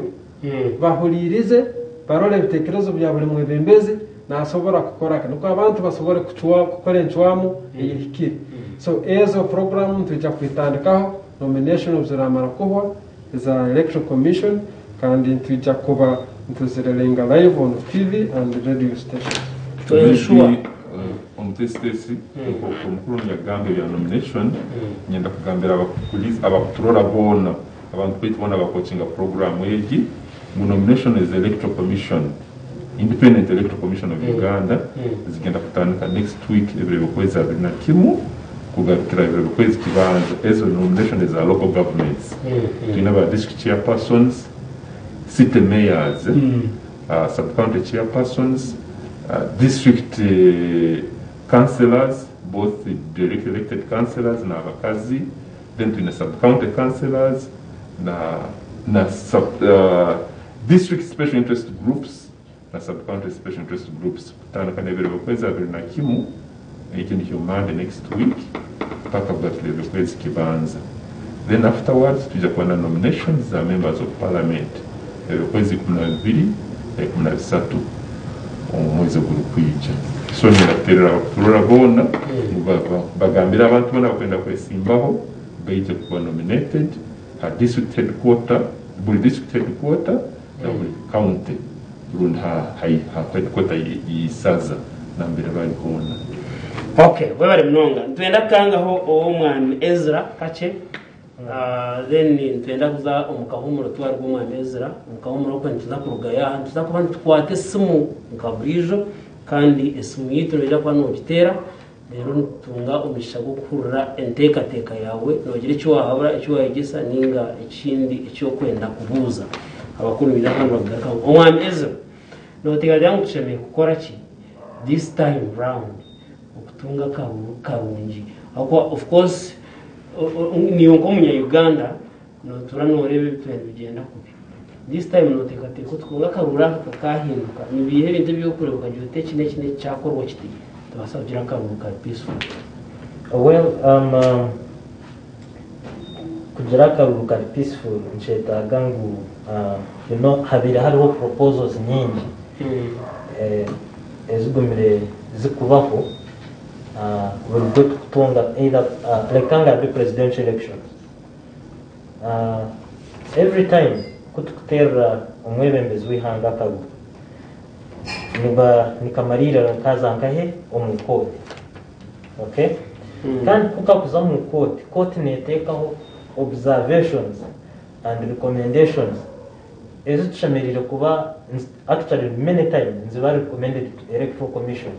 bahulirize, barole ebitekerezo bya buli mwebembezi nasobora kukora ki, nukwo abantu basobole kukora encwamu eyehikire. So ezo program nitwija kwitandikaho nomination obu ziramara kuhwa za Electoral Commission, kandi nitwija kuba nituzirelenga live on TV and radio stations. To ensure Maybe, omutesitesi, omukuru yagamba ebya nomination, nyenda kugambira abakuturora boona, abantu baitu boona abakokinga program egi, ngu nomination is Electoral Commission, Independent Electoral Commission of Uganda, zigenda kutandika next week, ebiro byokwezi 21 kugarukira ebiro byokwezi kibanza. Ezo nomination eza local governments. Tulina ba district chairpersons, city mayors, sub-county chairpersons, district councillors, both the direct elected councillors n'abakazi, then tulina sub-county councillors na district special interest groups na sub-county special interest groups, kutandika n'ebiro byokwezi 21, ekyo nikyo Monday next week, paka kugarukira ebiro kwezi kibanza. Then afterwards tujja kuba na nominations za members of parliament ebiro kwezi 12 na 13 omu mwezi ogurikwija. So nyenda kuterera abakuturora boona ngu bagambire abantu boona bakwenda kwesimbaho baije kuba nominated ha district headquarter, buri district headquarter na buri county, rundi ha headquarter yisaza nambere bari hoona. Okay, webale munonga. Nitwenda kukangaho ow'omwami Ezra kakye. Then nitwenda kuza omu kahumuro. Twarwa omwami Ezra omu kahumuro okwe, nituza kurugayo aha nituza kuba nitukwata esimu nka buriijo, kandi esimu yitu noija kuba nogiteera, reero nitutunga omugisha gw'okuhurira enteekateeka yawe, nogira eki wahabura, eki wayegesa, ninga ekindi ekyokwenda kubuuza abakuru biija kuba nibagarukaho. Omwami Ezra, noteekateeka ngu tushemereire kukora ki this time round okutunga akaruru karungi? Ahabw'okuba of course niiwe nk'omunya-Uganda notura noreeba ebintu nibigyenda kubi. This time noteekateeka otukunga akaruru aka kakahinduka, nibiiha ebintu ebyokureba okagira oti eki n'eki n'eki kyakorwa kiti, tubaasa kugira akaruru kari peaceful? Well, kugira akaruru kari peaceful nkyetaaga ngu habaire hariho proposals nyingi ezigumire zikubaho buri bwe tukutunga either reka ngambe presidential elections. Every time kutukuterera omwebembezi w'ihanga akaruru, niba nikamarira nkaza nkahe omu kooti, okay? Kandi kukakuza mu kooti, kooti neteekaho observations and recommendations ezo tushemereire kuba, actually many times niziba recommended to Electoral Commission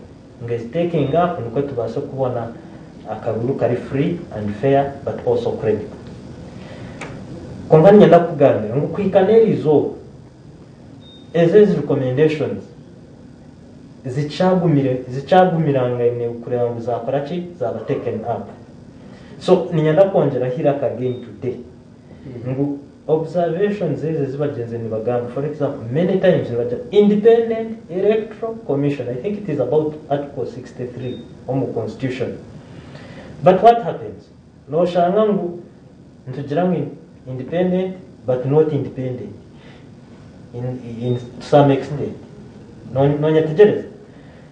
nga taking up, nikwo tubaase kubona akaruru kari free and fair but also credible. Konka ninyenda kukugambira ngu kuhika n'eri izooba ezo ezi recommendations zikyagumire, zikyagumirangane kureba ngu zakora ki, zaba taken up. So ninyenda kwongyera here again today ngu observations ezo ezibagyenze nibagamba, for example, many times nibagira Independent Electoral Commission, I think it is about article 63 omu constitution, but what happens, noshanga ngu nitugira ngu Independent but not independent in to some extent. Nonyetegyereza?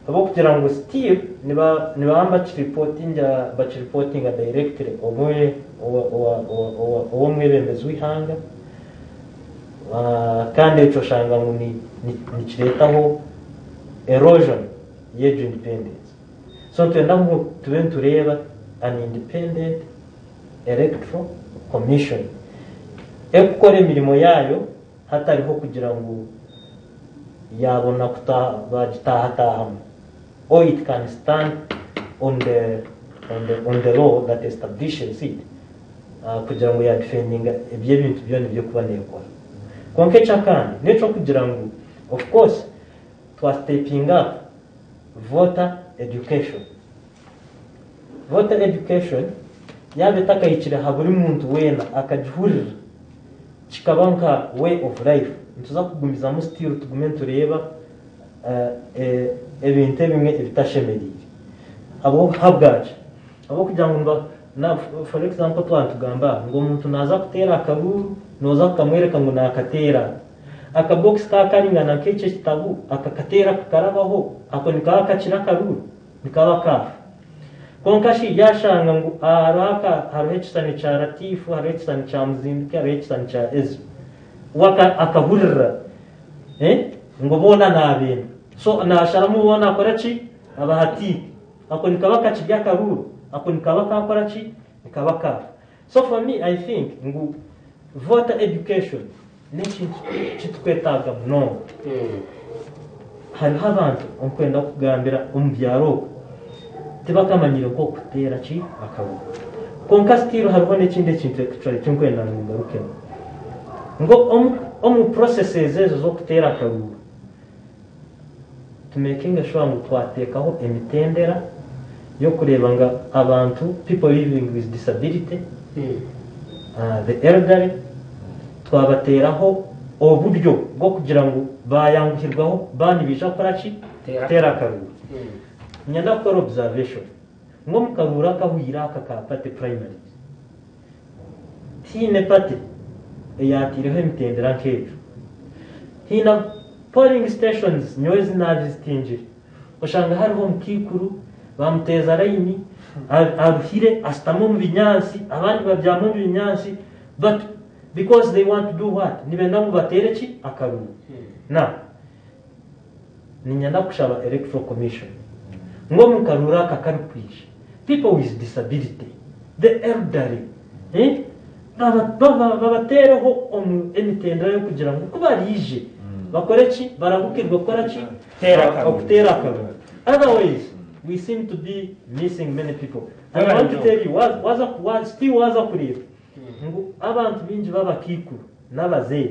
Ahabw'okugira ngu still niba nibaba nibakiripotinga bakiripotinga directly omwe owa owa owa owa ow'omwebembezi w'eihanga kandi ekyo oshanga ngu ni nikireetaho erosion y'egyo independence. So nitwenda ngu tube nitureeba an independent electoral commission erikukora emirimo yaayo hatariho kugira ngu yaabona bagitaahataahamu or it can stand on the, on the, on the law that establishes it kugira ngu yadifendinga eby'ebintu byona eby'ekuba neekora. Kwonka eky'akandi n'eky'okugira ngu of course twa stepping up voter education. Voter education yaaba etakahikire aha buri muntu weena akagihurira kikaba nka way of life, nituza kugumizamu still tugume nitureeba ebintu ebimwe ebitashemereire. Ahabwaki? Ahabw'okugira ngu niba na for example twaba nitugamba aha ngu omuntu naaza kuteera akaruuru nooza kukamworeka ngu naakateera ata. Akabokisi kaaba karingana nk'ekyo ekitabu akakateera kakarabaho ako nikaba kakiri akaruuru? Nikaba kaafa. Kwonka shi yaashanga ngu hariho aka hariho ekishushani kya Latifu, hariho ekishushani kya Muzinduki, hariho ekishushani kya Ezra. We akahurira ngu boona naabenda. So naasharamu boona akora ki? Abaha tiiki. Ako nikaba kakiri akaruuru? Ako nikaba kaakora ki? Nikaba kaafa. So for me I think ngu voter education n'ekintu kitukwetaaga munonga. Hariho abantu okwenda kugambira omu byaro okwo tibakamanyire nk'okuteera ki akaruru. Kwonka still hariho n'ekindi ekintu actually ekinkwenda ngu ngarukemu. Ngu omu processes ezo z'okuteera akaruru, tumekinge sure ngu twateekaho emitendera y'okureeba ngu abantu, people living with disability, the elderly, twabateeraho oburyo bw'okugira ngu bayanguhirwaho baaba nibaija kukora ki? Kuteera akaruru. Niinyenda kukora observation ngu omu karuuru akahweire aka ka party primaries, tihaine party eyaataireho emitendera nk'egyo. Haine polling stations nyowe ezi naavizitingire, oshanga hariho omukaikuru bamuteeza layini, aruhire ashutami omu binyaatsi, abandi babyami omu binyaatsi but because they want to do what? Nibenda ngu bateere ki? Akaruru. Now, niinyenda kushaba Electoral Commission ngu omu karuuru aka akarikwija, people with disability, the elderly, babateereho emitendera y'okugira ngu ku baraije bakore ki? Barahukirwe kukora ki? Okuteera akaruru. Otherwise, we seem to be missing many people. And I want to tell you, waaza still waaza kureeba ngu abantu baingi b'abakaikuru n'abazeehe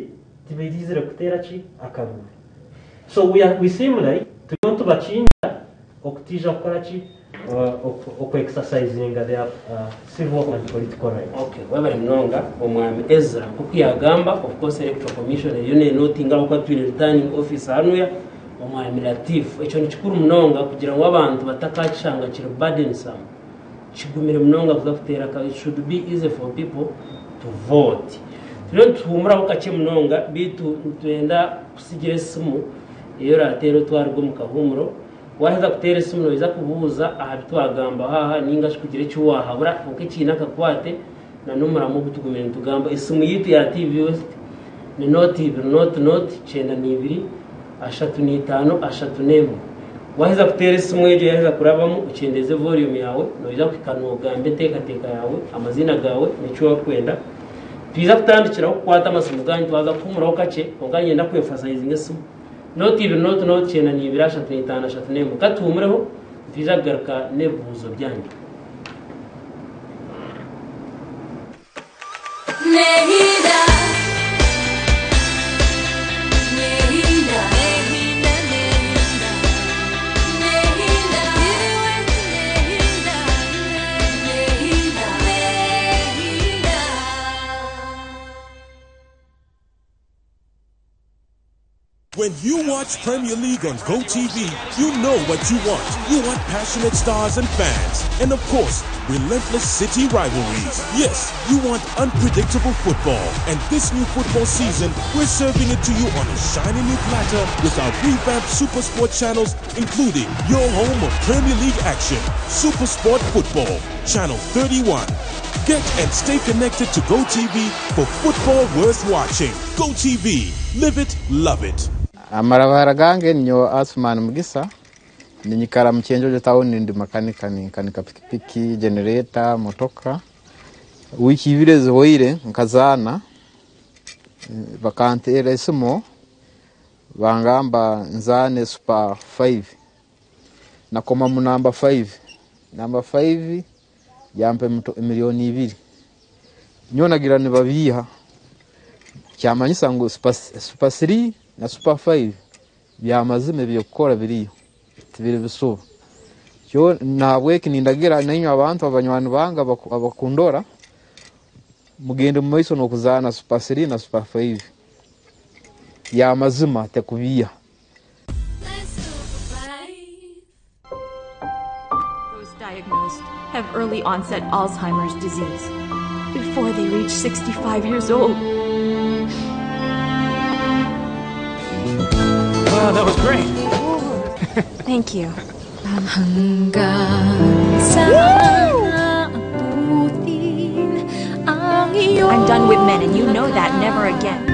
tibaraizire kuteera ki? Akaruru. So we, are, we seem like turiyo nitubakinga okutaija kukora ki? Oku exercisinga their civil and political rights. Okay, webale munonga omwami Ezra. Nk'oku yagamba, of course Electoral Commission eriyo nenotinga ahabw'okuba twine returning officer hanuya omwami Latif. Ekyo nikikuru munonga kugira ngu abantu batakakishanga kiri burdensome. Kigumire munonga kuza kuteera aka it should be easy for people to vote. Turiyo nituhuumuraho kakye munonga beitu nitwenda kusigira esimu ei orateere otwarirwe omu kahuumuro. Waaheza kuteera esimu noija kubuuza aha bi twagambaho aha nainga shi kugira eki waahabura kwonka ekiine akakwate n'omuramo ogu tugumire nitugamba. Esimu yaitu ya TV West ni nooti ibiri nooti nooti 92 35 31. Waaheza kuteera esimu egyo yaaheza kurabamu okyendeeze volume yaawe noija kuhika noogamba enteekateeka yaawe, amaziina gaawe n'eki orikwenda. Twija kutandikiraho kukwata amasimu gaanyu twaza kuhuumuraho kakye kwonka niinyenda kwemfasayizinga esimu. Nooti ibiri nooti nooti 92 35 31. Ka tuhuumureho nitwija kugaruka n'ebibuuzo byanyu. When you watch watch Premier League on GoTV, you know what you want. You want passionate stars and fans, and of course, relentless city rivalries. Yes, you want unpredictable football. And this new football season, we're serving it to you on a shiny new platter with our revamped SuperSport channels, including your home of Premier League action, SuperSport Football, Channel 31. Get and stay connected to GoTV for football worth watching. GoTV, live it, love it. Amarabara gange ninyowe Asuman Mugisa ninyikara mu Kyenjojo town ndi makanika ninkanika pikipiki generator motoka wiiki ibiri ezihoire nkazaana bakanteera esimu bangamba nzaane super 5 nakoma mu namba 5 namba 5 yampa emiliyoni ibiri nyowe nagira nibabiiha kyamanyisa ngu super 3 na super 5 byamazima ebyokukora biriyo tibiri bisuba kyo nahabweki nindagira nainywe abantu abanywani bange abakundora mugende mu maiso n'okuzaana super 3 na super 5 yamazima tekubiiha. Those diagnosed have early onset Alzheimer's disease before they reach 65 years old. Oh, that was great. Thank you. I'm done with men, and you know that. Never again.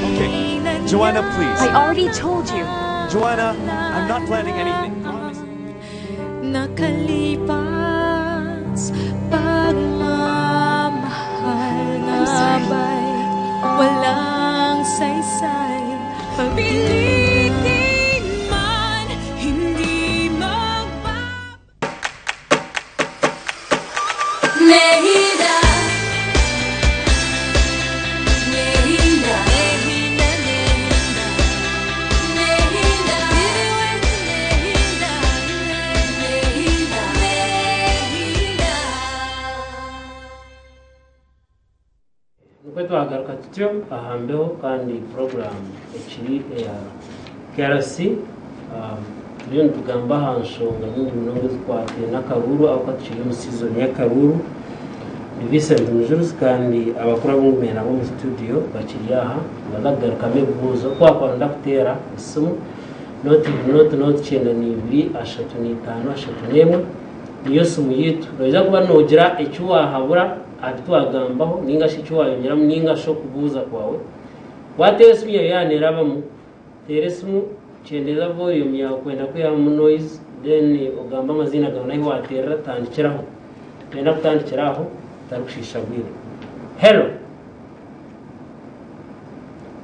Okay. Joanna, please. I already told you. Joanna, I'm not planning anything. Promise. Nakalipas pagmamahal I'm sorry. nga ba'y walang saysay pagpilitin man hindi magba Nehina Nehina Nehina Nehina Nehina Nehina Nehina Nikwo twagaruka tutyo aha mbeho kandi puroguramu ekiri eya KRC turiyo nitugamba aha nshonga nyingi munonga ezikwatire n'akaruuru ahabw'okuba tukiri omu sizoni y'akaruuru. Ndi Vincent Mujuruzi kandi abakuru abungumiire nabo omu studio bakiri aha nibaza kugarukamu ebibuuzo. Ku wakuba noyenda kuteera esimu nooti ibiri nooti nooti 92 35 31 niyo simu yaitu. Noija kuba noogira eki waahabura aha bi twagambaho ninga shi eki waayongyeramu ninga shi okubuuza kwawe. Waateera esimu yaawe yaaba neerabamu, teera esimu kyendeeza volume yaawe kwenda kwihamu noise then ogambe amaziina gaawe n'ahu waateerera tandikiraho. Nooyenda kutandikira aho otarikushiisha bwire. Hello!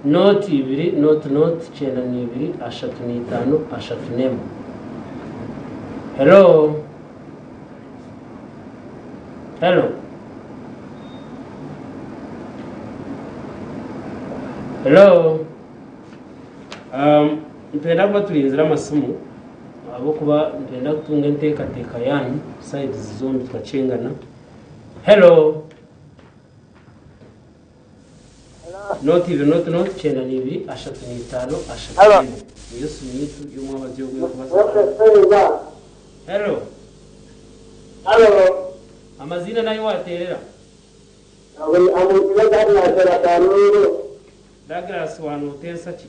Nooti ibiri nooti nooti 92 35 31. Hello! Hello! Hello! Nitwenda kuba turinzire amasimu ahabw'okuba nitwenda kutunga enteekateeka yaanyu sides zombi tukakyengana. Hello! Nooti ibiri nooti nooti 92 35 31 niyo simu yaitu y'omwabazyo ogu ey'okubaasa. Hello! Hello. Amaziina n'ahu waateerera? Douglas waanoteesa ki?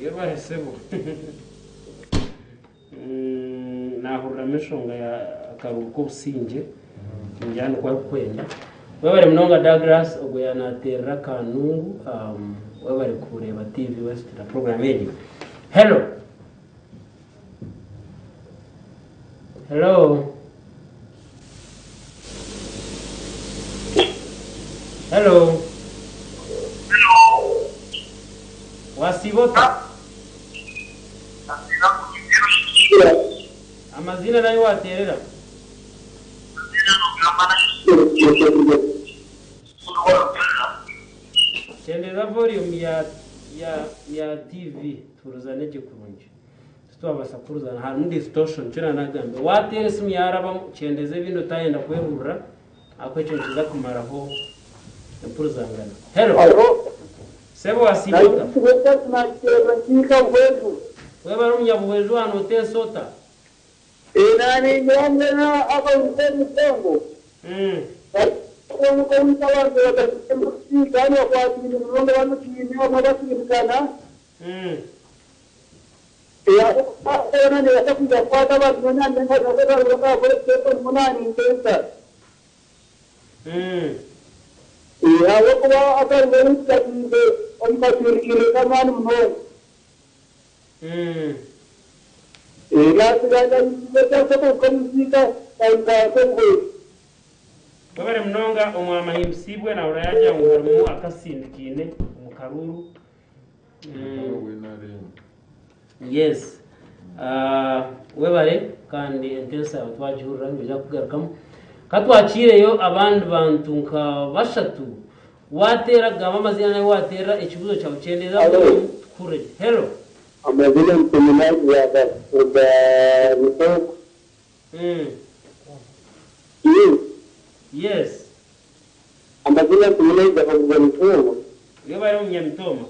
Yebare sebo. Nahuriramu enshonga ya akaruuru k'obusingye ningira nikwo arikwenda. Webare munonga Douglas ogwo yaanateerera Kanungu webare kureeba TV West na program egi. Hello. Hello. Hello. Wasiiba ota? Amaziina n'ahi waateerera? Kyendeeza volume ya ya ya TV tuhurizane gye kurungi. Titwabaasa kuhurizana harimu distortion nikyo naanagambire. Waateera esimu yaarabamu kyendeeza ebindi otaayenda kwehurira ahabw'okuba ekyo nikiza kumaraho empurizangana. Hello. Sebo wasiiba ota? Webare omunyabuhweju wa nooteesa ota? Webare munonga omwami Ahimbisibwe nahurira yagira ngu harimu akasindikaine omu karuuru. Yes. Webare kandi enteesa yaawe twagihurira nitwija kukugarukamu. Ka twakiireyo abandi bantu nka bashatu waateera gamba amaziina n'ahu waateerera ekibuuzo kyawe kyendeeza volume tukuhurire gye. Hello. Amazina Nituminazi kuruga Busoga. Yes. Amazina Nituminazi kuruga Busoga. Webare omunyamitooma.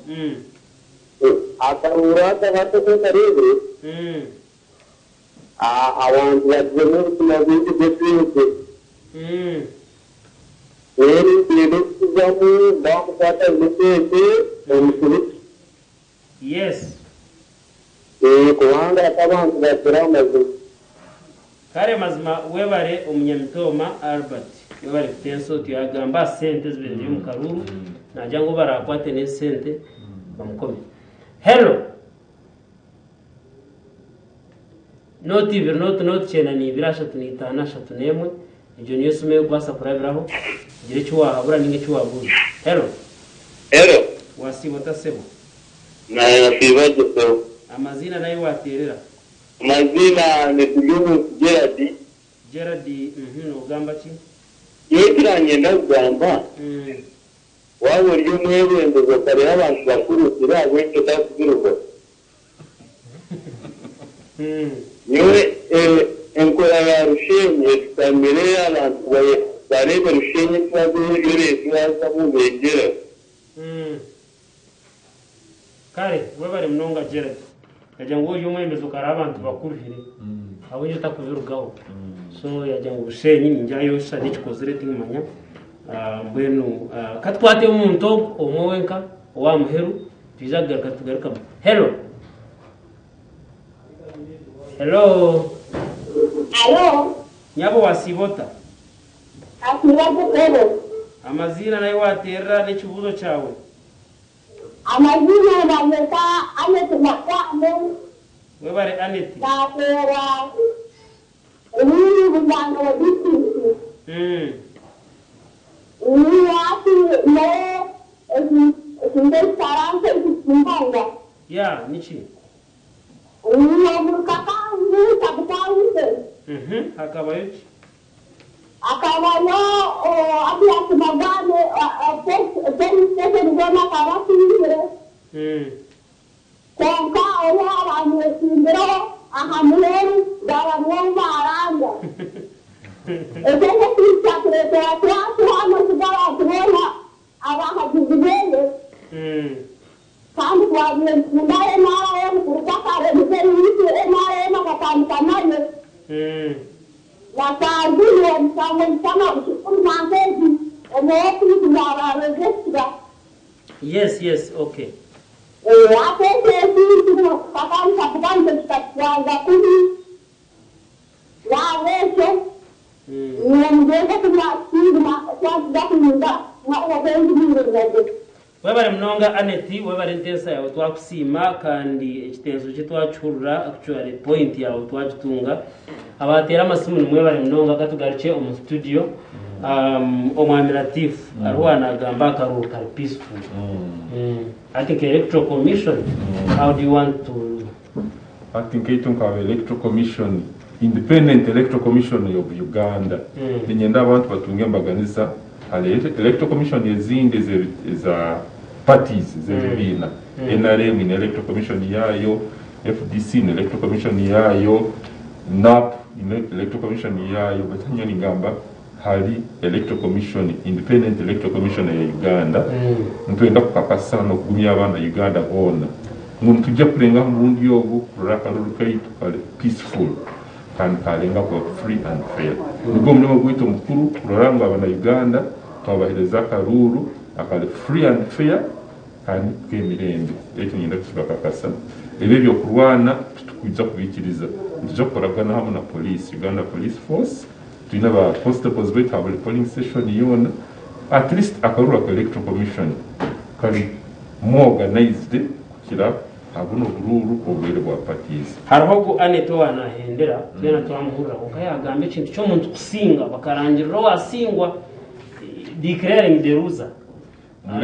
Akaruuru aka hati oku nkareebire, abantu bagizemu obutumwa bwingi bw'esente. Reero ngyenda okuzamu baamukwata aine esente bamushubikye. Yes. Kubanga hati abantu bakira amazima. Kare mazima webare omunyamitooma Albert webare kutensa otyo yagamba aha sente ezibaire ziri omu karuuru nagira ngu obarakwate n'ezi sente bamukome. Hello. Nooti ibiri nooti nooti 92 35 31 egyo niyo simu ey'okubaasa kurabiraho kugira eki waahabura nainga eki waabuuza. Hello. Hello. Wasiiba ota sebo? Nasiiba gye sebo. Amaziina n'ahi waateerera? Amaziina ni Turyomunsi Gerard. Gerard, uhmm noogamba ki? Nyowe ekiranyenda kugamba, waaba ori omwebembezi okareeba abantu bakuruhire ahabw'enki otakubirugaho? Nyowe enkora ya Rushenyi etutamire abantu bareebe Rushenyi ekibazo yoreeta wazamu begyeraho. Kare webare munonga Gerald. Yagira ngu ori omwebembezi okareeba abantu bakuruhire ahabw'enki otakubirugaho? So yagira ngu Bushenyi ningira yoshusha n'ekikozire tinkumanya. Mbwenu katukwate omuntu ogu omwe wenka owa muheru twija kugaruka tugarukamu. Hello. Hello. Alo. Nyabo wasiiba ota? Nasiiba gye sebo. Amaziina n'ahi wateerera n'ekibuuzo kyawe. Amaziina banyeta Annet Makwane. Webare Annet. Nateera Rwiru Buzangabo district. Hati nyowe ekintu ekitaranka ekikumbanga. Ya, niki? Omuruka kabutawuse. Hakabayo ki? Hakabayo Abias Magane polling station zoona akaba asinzire. Kwonka obu abamwesimbireho aha muheru baaba nibo baaranga. Ekyo ekintu kyatureetera twatuha amaju g'abantu boona abahagizi beye. Kandi twabaire nitukunda NRM kuruga kare Muzeeyi waitu NRM akatandika nayo. Na shaaha zinu omushango nitushanga kuri egi omu ofiisi za ba registrar. Yes yes okay. Hati ekyo ekintu tukatandika kuba nitwe kikatutwaza kubi. Nahabwekyo nyowe mugyeze twakiza kurinda okw'enjuririra gye. Webare munonga Annet, webare enteesa yaawe twakusiima kandi ekitenso kye twakihurira actually point yaawe twagitunga. Abateera amasimu nimwebare munonga katugarukye omu studio. Omwami Latif hariho owaanagamba akaruru kari peaceful. Hati nka Electoral Commission, how do you want to. Hati nkaitwe nka Electoral Commission, Independent Electoral Commission of Uganda, niinyenda abantu batunge embaganiza ahari Electoral Commission ezindi eza parties ez'ebibiina. NRM eine Electoral Commission yaayo, FDC eine Electoral Commission yaayo, NUP eine Electoral Commission yaayo, beitu nyowe ningamba hari Electoral Commission, Independent Electoral Commission eya Uganda, nitwenda kukakasa n'okugumya abana Uganda boona ngu nitwija kurenga aha murundi ogu kurora akaruru kaitu kari peaceful kandi karenga kuba free and fair. Nigwo murimo gwaitu omukuru kurora ngu abana Uganda twabahereza akaruuru akari free and fair kandi k'emirembe. Ekyo niinyenda kukibakakasa. Ebi eby'okurwana titukwija kubiikiriza. Nitwija kukoragana hamwe na police, Uganda Police Force, Twine ba constables baitu aha buri polling station yoona. At least akaruru aka electoral commission kari more organized kukira aha bunu oburuuru obubaire bwa parties. Hariho ogu Annet owa nahendera twena twamuhurira kwonka yagamba ekintu ky'omuntu kusinga bakarangirira owasingwa declaring the loser.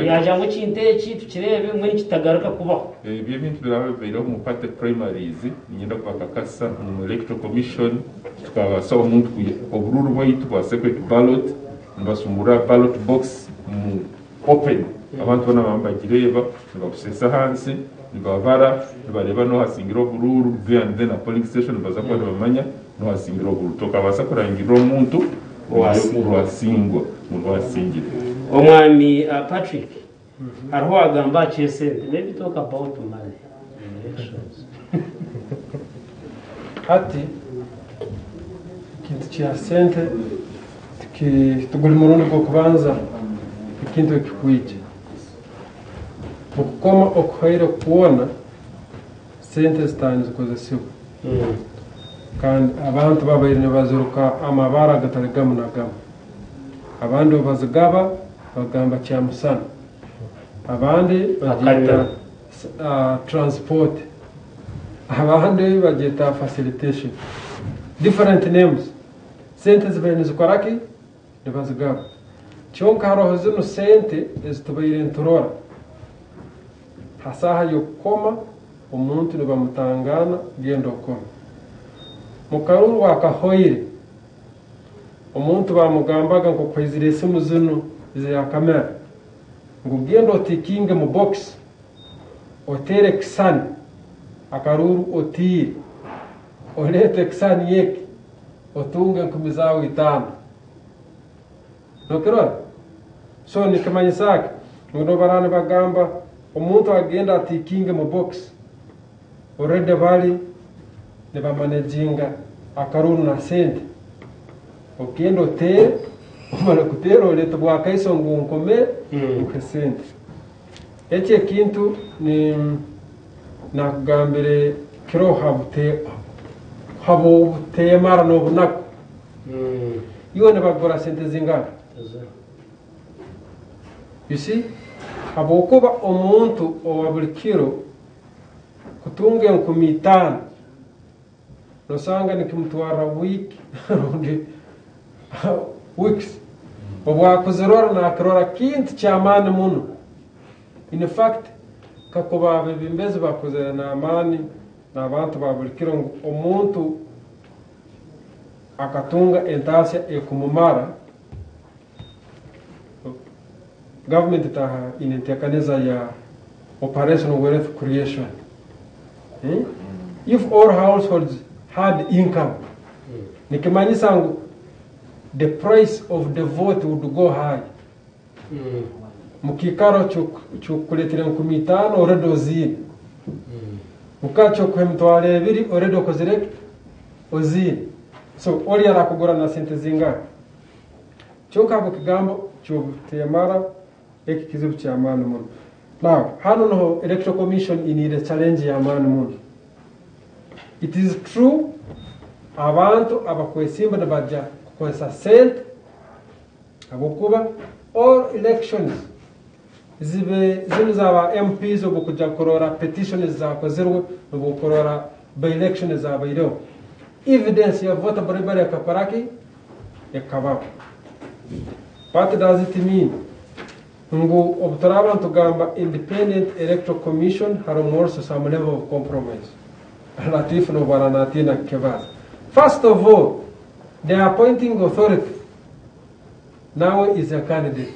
Yaagira ngu ekintu eki tukireebe mbwenu kitagaruka kubaho. Ebyo ebintu biraabe bibaireho omu party primaries, niinyenda kubakakasa ngu omu Electoral Commission tukabaasa omuntu kwiha oburuuru bwaitu bwa secret ballot nibasumurura ballot box omu open abantu boona baba nibagireeba, nibabuseesa ahansi, nibabara, nibareeba n'oha asingire oburuuru there and then aha polling station nibaza kuba nibamanya n'oha asingire oburuuru. Tokabaasa kurangirira omuntu Owasingwa ngu niwe asingire. Omwami Patrick hariho owagamba aha ky'esente maybe talk about money in elections. Hati ekintu kya sente tiguri murundi gw'okubanza ekintu eki kwija. Okukoma okuhaire kwona sente zitaaha nizikozesibwa. Kandi abantu babaire nibaziruka amabara agatari gamwe na gamwe. Abandi obu bazigaba bagamba kyamusana, abandi bagyeta transport, abandi bagyeta facilitation. Different names. Sente zibaire nizikora ki? Nibazigaba. Kyonka haroho zinu sente ezitubaire niturora. Ha saaha y'okukoma, omuntu nibamutangaana, Genda okome. Mu karuru akahoire, omuntu baamugambaga nk'oku haizire esimu zinu eza kamera, ngu genda otikinge mu bokisi, oteere ekisani akaruru otiire, oleete ekisani eki, otunge enkumi zaawe itaano. Nokirora? So nikimanyisa ki? Ngu nobaraba nibagamba omuntu agende atikinge mu box already bari nibamanaginga akaruru na sente. Ogende oteere omare kuteera orete bwakaiso ngu nkomere nkuhe sente. Eki ekintu ni nakugambire kiroho habw'obuteemara n'obunaku. Iwe nibakugura sente zingaha? You see, habwokuba omuntu owa buri kiro kutunga 5000 nosanga nikimutwarra week rundi weeks. Obu akuzirora nakirora kintu ky'amaani muno. In fact, kakuba abebembezi bakozere n'amaani n'abantu ba buri kiro ngu omuntu akatunga entaasya ekumumara, gavumenti etaaha eine enteekaniza ya Operation Wealth Creation. If all households had income, nikimanyisa ngu the price of the vote would go high. Mukiikaro ky'okukuleetera 5000 already oziine. Mukiikaro ky'okukuha 2000 already okozire ki? Oziine. So ori arakugura na sente zingaha? Kyonka ahabw'ekigambo ky'obuteemara eki kizibu ky'amaani muno. Now hanu niho Electoral Commission iniire challenge y'amaani muno. It is true abantu abakwesimba nibaja kukozesa sente Ahabw'okuba all elections zibe zinu za ba MPs obu okuja kurora petition ezakozirwe obu okurora by election ezabaireho evidence ya voter bribery ekakora ki? Ekabaho. What does it mean? Ngu obu turaaba nitugamba Independent Electoral Commission harimu also some level of compromise. Latif nobu ara natiina kukibaza. First of all, the appointing authority nawe is a candidate.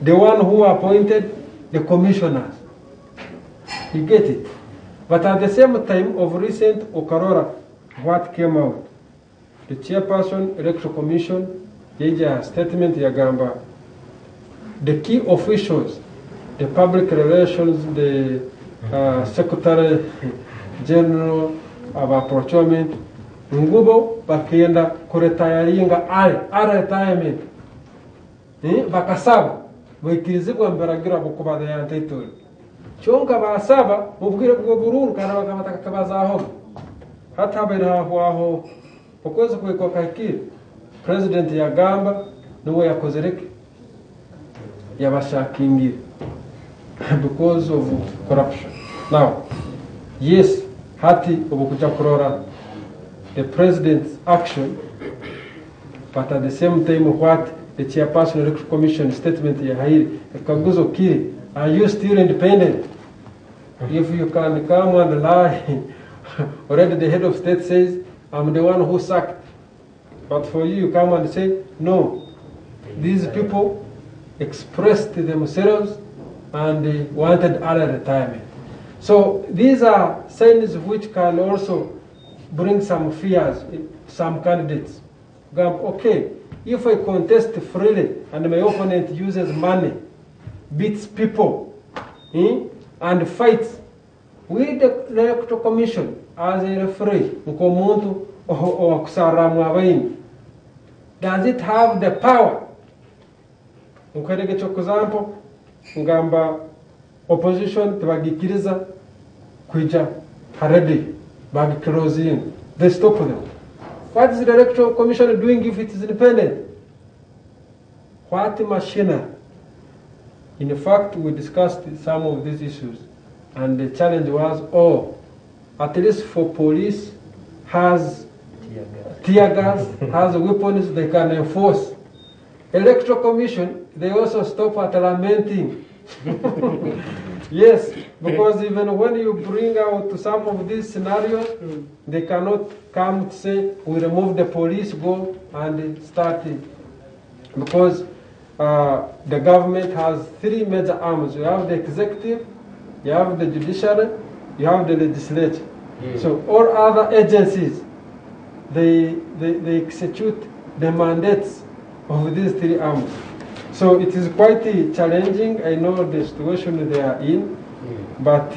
The one who appointed the commissioners. You get it? But at the same time, of recent okarora, what came out? The chairperson, Electoral Commission, yaija statement yagamba, the key officials, the public relations, the secretary general, aba procurement, ngubo bakenda kuretiringa early retirement. Bakasaba baikirizibwa mubiragiro ahabw'okuba they are entitled. Kyonka baasaba mu bwire bw'oburuuru kandi bakaba batakakabazaahoga. Hati habaire hahwaho okwezi kuhika kwahikire, president yagamba niwe yakozire ki? Yabashakingire because of corruption. Now, yes, hati obu kuja kurora the president's action, but at the same time what the chairperson electoral commission statement yahaire, ekikaguzo kiri, are you still independent? If you can come and lie, already the head of state says, I'm the one who sacked. But for you, you come and say, no, these people expressed themselves and they wanted early retirement. So these are signs which can also bring some fears in some candidates. Okay, if I contest freely and my opponent uses money, beats people, and fights, will the Electoral Commission as a referee, nk'omuntu owakusarramu abaini, does it have the power? Nkwereke example, ngamba opposition tibagikiriza kwija ha radio, bagiclosing, they stop them. What is the Electoral Commission doing if it is independent? What machinery? In fact, we discussed some of these issues, and the challenge was, oh, at least for police has tear gas, has weapons they can enforce. Electoral Commission, they also stop at lamenting. Yes, because even when you bring out some of these scenarios, they cannot come to say, we remove the police, go and start it. Because the government has three major arms. You have the executive, you have the judiciary, you have the legislature. So all other agencies, they execute the mandates of these three arms. So it is quite challenging. I know the situation they are in, but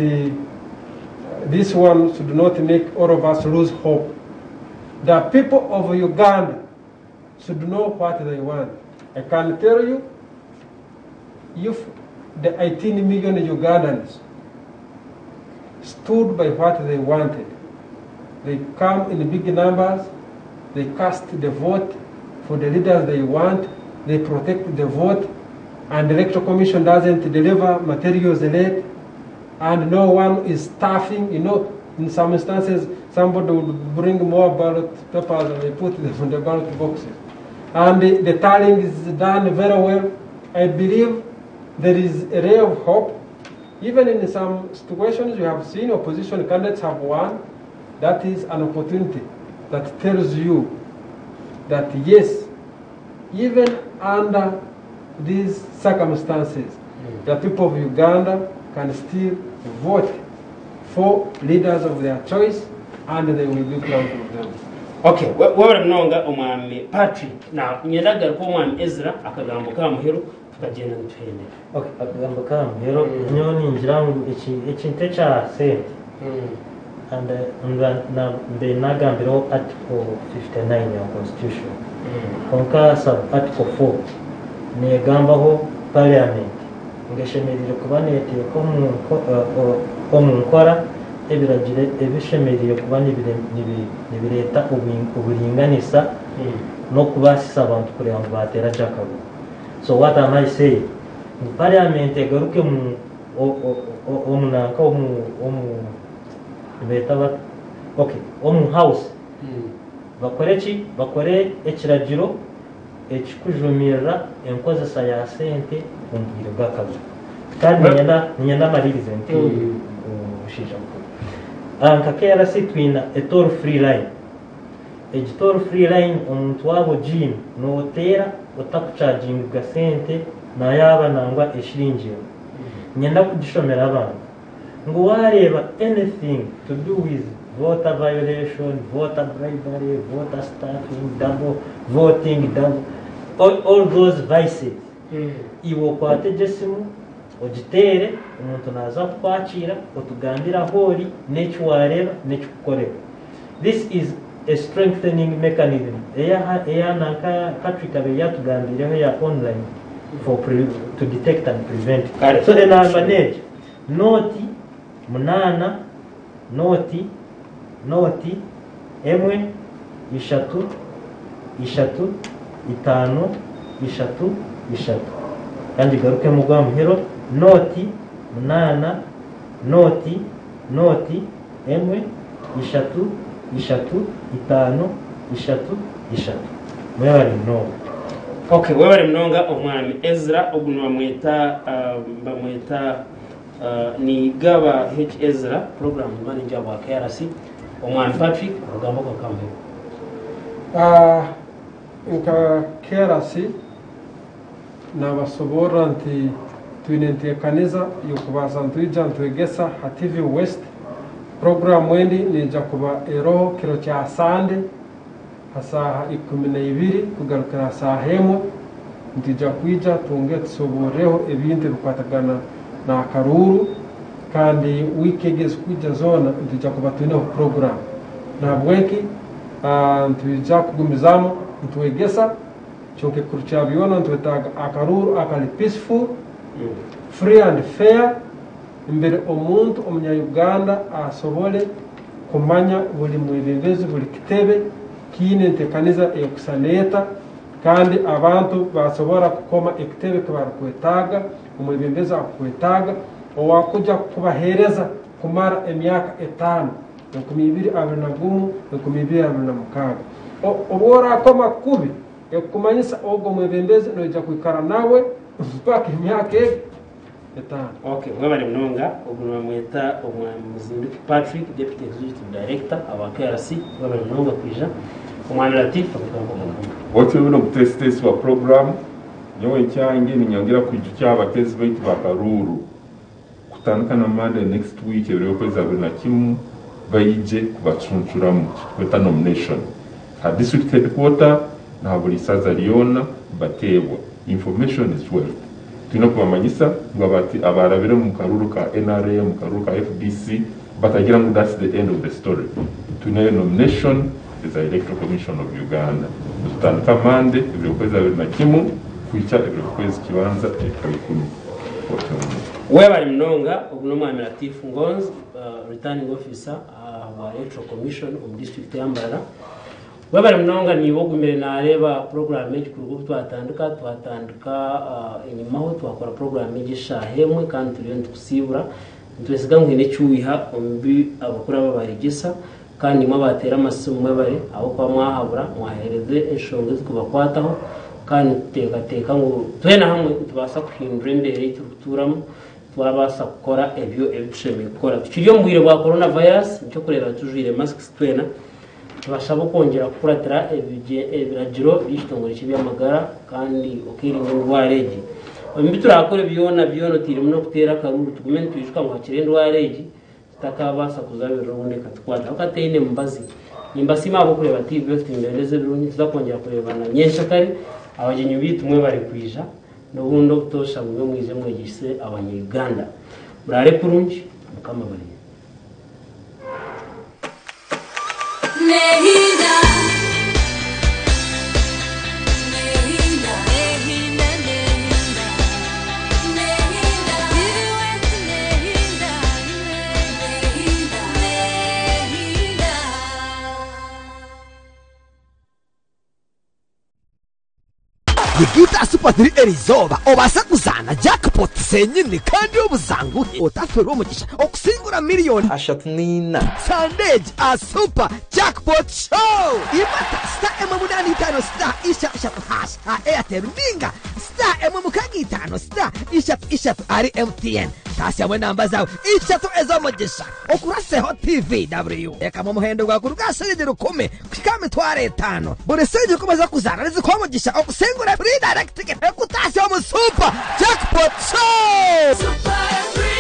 this one should not make all of us lose hope. The people of Uganda should know what they want. I can tell you, if the 18 million Ugandans stood by what they wanted, they come in big numbers, they cast the vote for the leaders they want, they protect the vote, and the Electoral Commission doesn't deliver materials late, and no one is staffing. In some instances, somebody would bring more ballot papers and they put them in the ballot boxes. And the tallying is done very well. I believe there is a ray of hope. Even in some situations you have seen opposition candidates have won. That is an opportunity that tells you that yes, even under these circumstances, the people of Uganda can still vote for leaders of their choice, and they will be proud of them. Okay, webale munonga omwami Patrick. Na nyenda kugaruka omwami Ezra akagambo ka muheru tukagenda nituhendera. Okay, akagambo ka muheru, nyowe ningira ngu ekintu ekya sente and mbe nagambireho article 59 ya constitution, konka sub article 4 negambaho parliament ngu eshemereire kuba neteeka omu nkora ebiragiro ebishemereire kuba nibireeta oburinganisa n'okubaasisa abantu kureba ngu bateera gye akaruru. So what am I saying? Ngu parliament egaruke mu omu nanka omu nibeeta bata, okay, omu house bakore ki? Bakore ekiragiro. Ekikujumirira enkozesa ya sente omu bwire bw'akazu. Kandi niinyenda niinyenda mmaririze nti omushaija mukuru. Nka KRC twine a toll free line. Egi toll free line omuntu waaba ogiine nooteera otakukyagingibwa sente na yaaba nangwa eshiringi emwe. Niinyenda kugishomera abantu ngu waareeba anything to do with voter violation, voter bribery, voter stuffing, double voting, double all, all those vices iwe okwate egyo esimu ogiteere omuntu naaza kukwakiira otugambire ahu ori n'eki waareeba n'ekikukorerwa. This is a strengthening mechanism eya eya nanka Patrick abaire yatugambiireho eya online for pre, to detect and prevent. Kare. So enamba n'egi nooti munaana nooti nooti emwe ishatu ishatu itaano ishatu ishatu. Kangigarukemu ogwa muhero nooti munaana nooti nooti emwe ishatu ishatu itaano ishatu ishatu. Mwebare munonga. Okay, webare munonga omwami Ezra ogu nibamweta bamweta ni Gaba H Ezra program manager wa KRC omwami Patrick orugambo kwa kamuheru. Nka KRC nabasoborra nti twine enteekaniza y'okubaasa nitwija nitwegesa ha TV West. Puroguraamu endi neija kuba eroho kiro kya Sande ha saaha 12 kugarukira ha saaha emwe. Nitwija kwija twongere tusoborreho ebintu ebikwatagana n'akaruuru kandi wiiki egi ezikwija zoona nitwija kuba twineho puroguraamu. Nahabweki nitwija kugumizaamu nitwegesa kyonka ekikuru kya byona nitwetaaga akaruuru akari peaceful, free and fair mbere omuntu omunya-Uganda asobole kumanya buli mwebembezi buli kitebe kiine enteekaniza ey'okusana eta kandi abantu basobora kukoma ekitebe ekibarukwetaaga, omwebembezi akukwetaaga owakuja kubaheereza kumara emyaka etaano, 2021, 2026. Obu orakoma kubi ekukumanyisa ogu omwebembezi noija kwikara nawe mpaka emyaka egi etaano. Okay, mwebare munonga. Ogu nibamweta omwami Muzinduki Patrick, Deputy Executive Director aba KRC. Mwebare munonga kwija. Omwami Latif, orugambo rwa Kagame. Otyo buno obuteesiteesi bwa puroguraamu, nyowe nkyange ninyongera kwijukya abateezi baitu ba karuuru kutandika na Monday next week ebiro by'okwezi 21 baije kubacuncuramu ekitukweta nomination ha district headquarter na ha buri isaza ryona bateebwa. Information is wealth. Twine kubamanyisa ngu abarabire omu karuuru ka NRM, karuuru ka FDC batagira ngu that's the end of the story. Twineyo nomination eza Electoral Commission of Uganda. Nitutandika Monday ebiro by'okwezi 21 kuhikya ebiro by'okwezi kibanza ebiro 10. Otyo. Webare munonga. Ogu n'omwami Latif Ngonzi, returning officer wa Electoral Commission omu district ya Mbarara. Webare munonga niiwe ogumire nareeba puroguraamu egi kuruga obu twatandika. Twatandika enyimaho twakora puroguraamu egi eshaaha emwe kandi turiyo nitukusiibura. Nitwesiga ngu haine eki waiha omu bi abakuru aba baregyesa kandi imwe abateera amasimu mwebare ahabw'okuba mwahabura mwaheereza enshonga ezikubakwataho kandi nituteekateeka ngu twena hamwe nitubaasa kuhindura embeera ei turikutuuramu twabaasa kukora ebyo ebi tushemereire kukora. Tukiri omu bwire bwa corona virus, nikyo kureeba tujwaire masks twena. Tubashaba okwongyera kukuratira ebiragiro by'ekitongore ky'eby'amagara kandi okerinda endwara egi. Omu bi turakore byona byona oteiremu n'okuteera akaruuru tugume nitwijuka ngu hakiri endwara egi tutakabaasa kuzabirira obundi ekatukwata. Ahabw'okuba teine mubazi. Nimbasiima ahabw'okureeba TV West nimbendeza ebirungi tuza kwongyera kureebana nyenkyakare. Abagyenyi baitu mwebare kwija n'obundi obutoosha mugume mwije mwegyese abanya-Uganda. Muraare kurungi, Mukama abarinde. Nehinda. Nehinda. Nehinda, nehinda. Nehinda. Nehinda. Nehinda. Nehinda. Nikita Super 3 eriizooba obaase kuzaana jackpot senyini kandi obuzanguhe otaferwa omugisha okusingura miliyoni 34. Sandage a Super Jackpot Show. Imata star 185 star 33 hash ha Airtel ninga star 165 star 33 ari MTN. Tasyamu enamba zawe ishatu ez'omugisha okuraseho TVW. Ekamu omuhendo gwa kuruga shilingi 10 kuhika 50,000. Buri shilingi 10 z'okuzaana nizikuha omugisha okusingura free direct ticket ekutasya omu Super Jackpot Show. Super 3.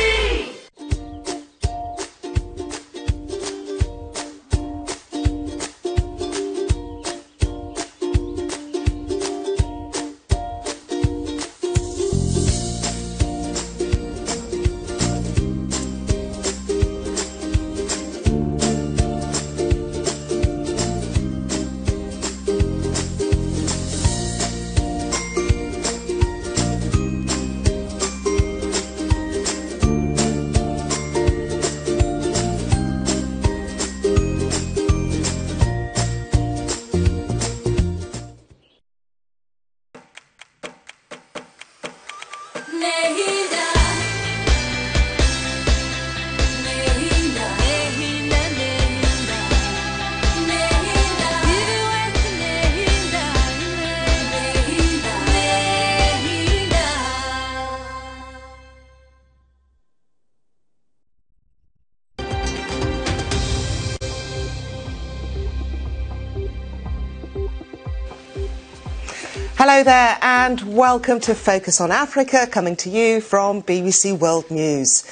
Nehinda. Nehinda. Nehinda, Nehinda. Nehinda. Iwe Nehinda. Nehinda. Nehinda. Hello there and welcome to Focus on Africa, coming to you from BBC World News.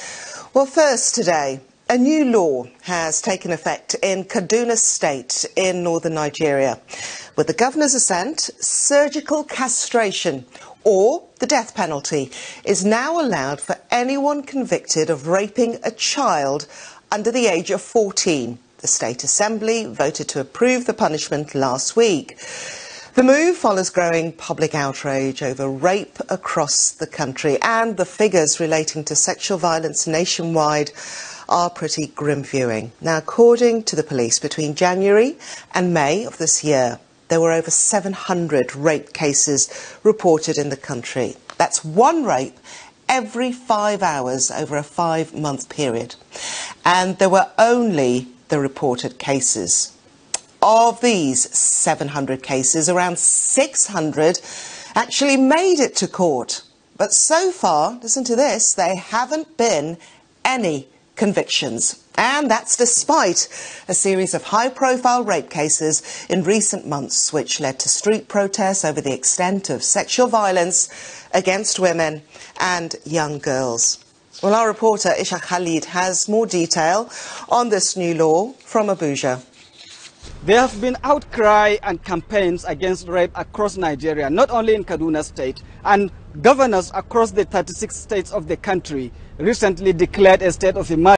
Well, first today, a new law has taken effect in Kaduna State in northern Nigeria. With the governor's assent, surgical castration or the death penalty is now allowed for anyone convicted of raping a child under the age of 14. The State Assembly voted to approve the punishment last week. The move follows growing public outrage over rape across the country, and the figures relating to sexual violence nationwide are pretty grim viewing. Now, according to the police, between January and May of this year, there were over 700 rape cases reported in the country. That's one rape every 5 hours over a 5-month period. And there were only the reported cases. Of these 700 cases, around 600 actually made it to court. But so far, listen to this, there haven't been any convictions. And that's despite a series of high-profile rape cases in recent months, which led to street protests over the extent of sexual violence against women and young girls. Well, our reporter Isha Khalid has more detail on this new law from Abuja. There have been outcry and campaigns against rape across Nigeria, not only in Kaduna State, and governors across the 36 states of the country recently declared a state of emergency.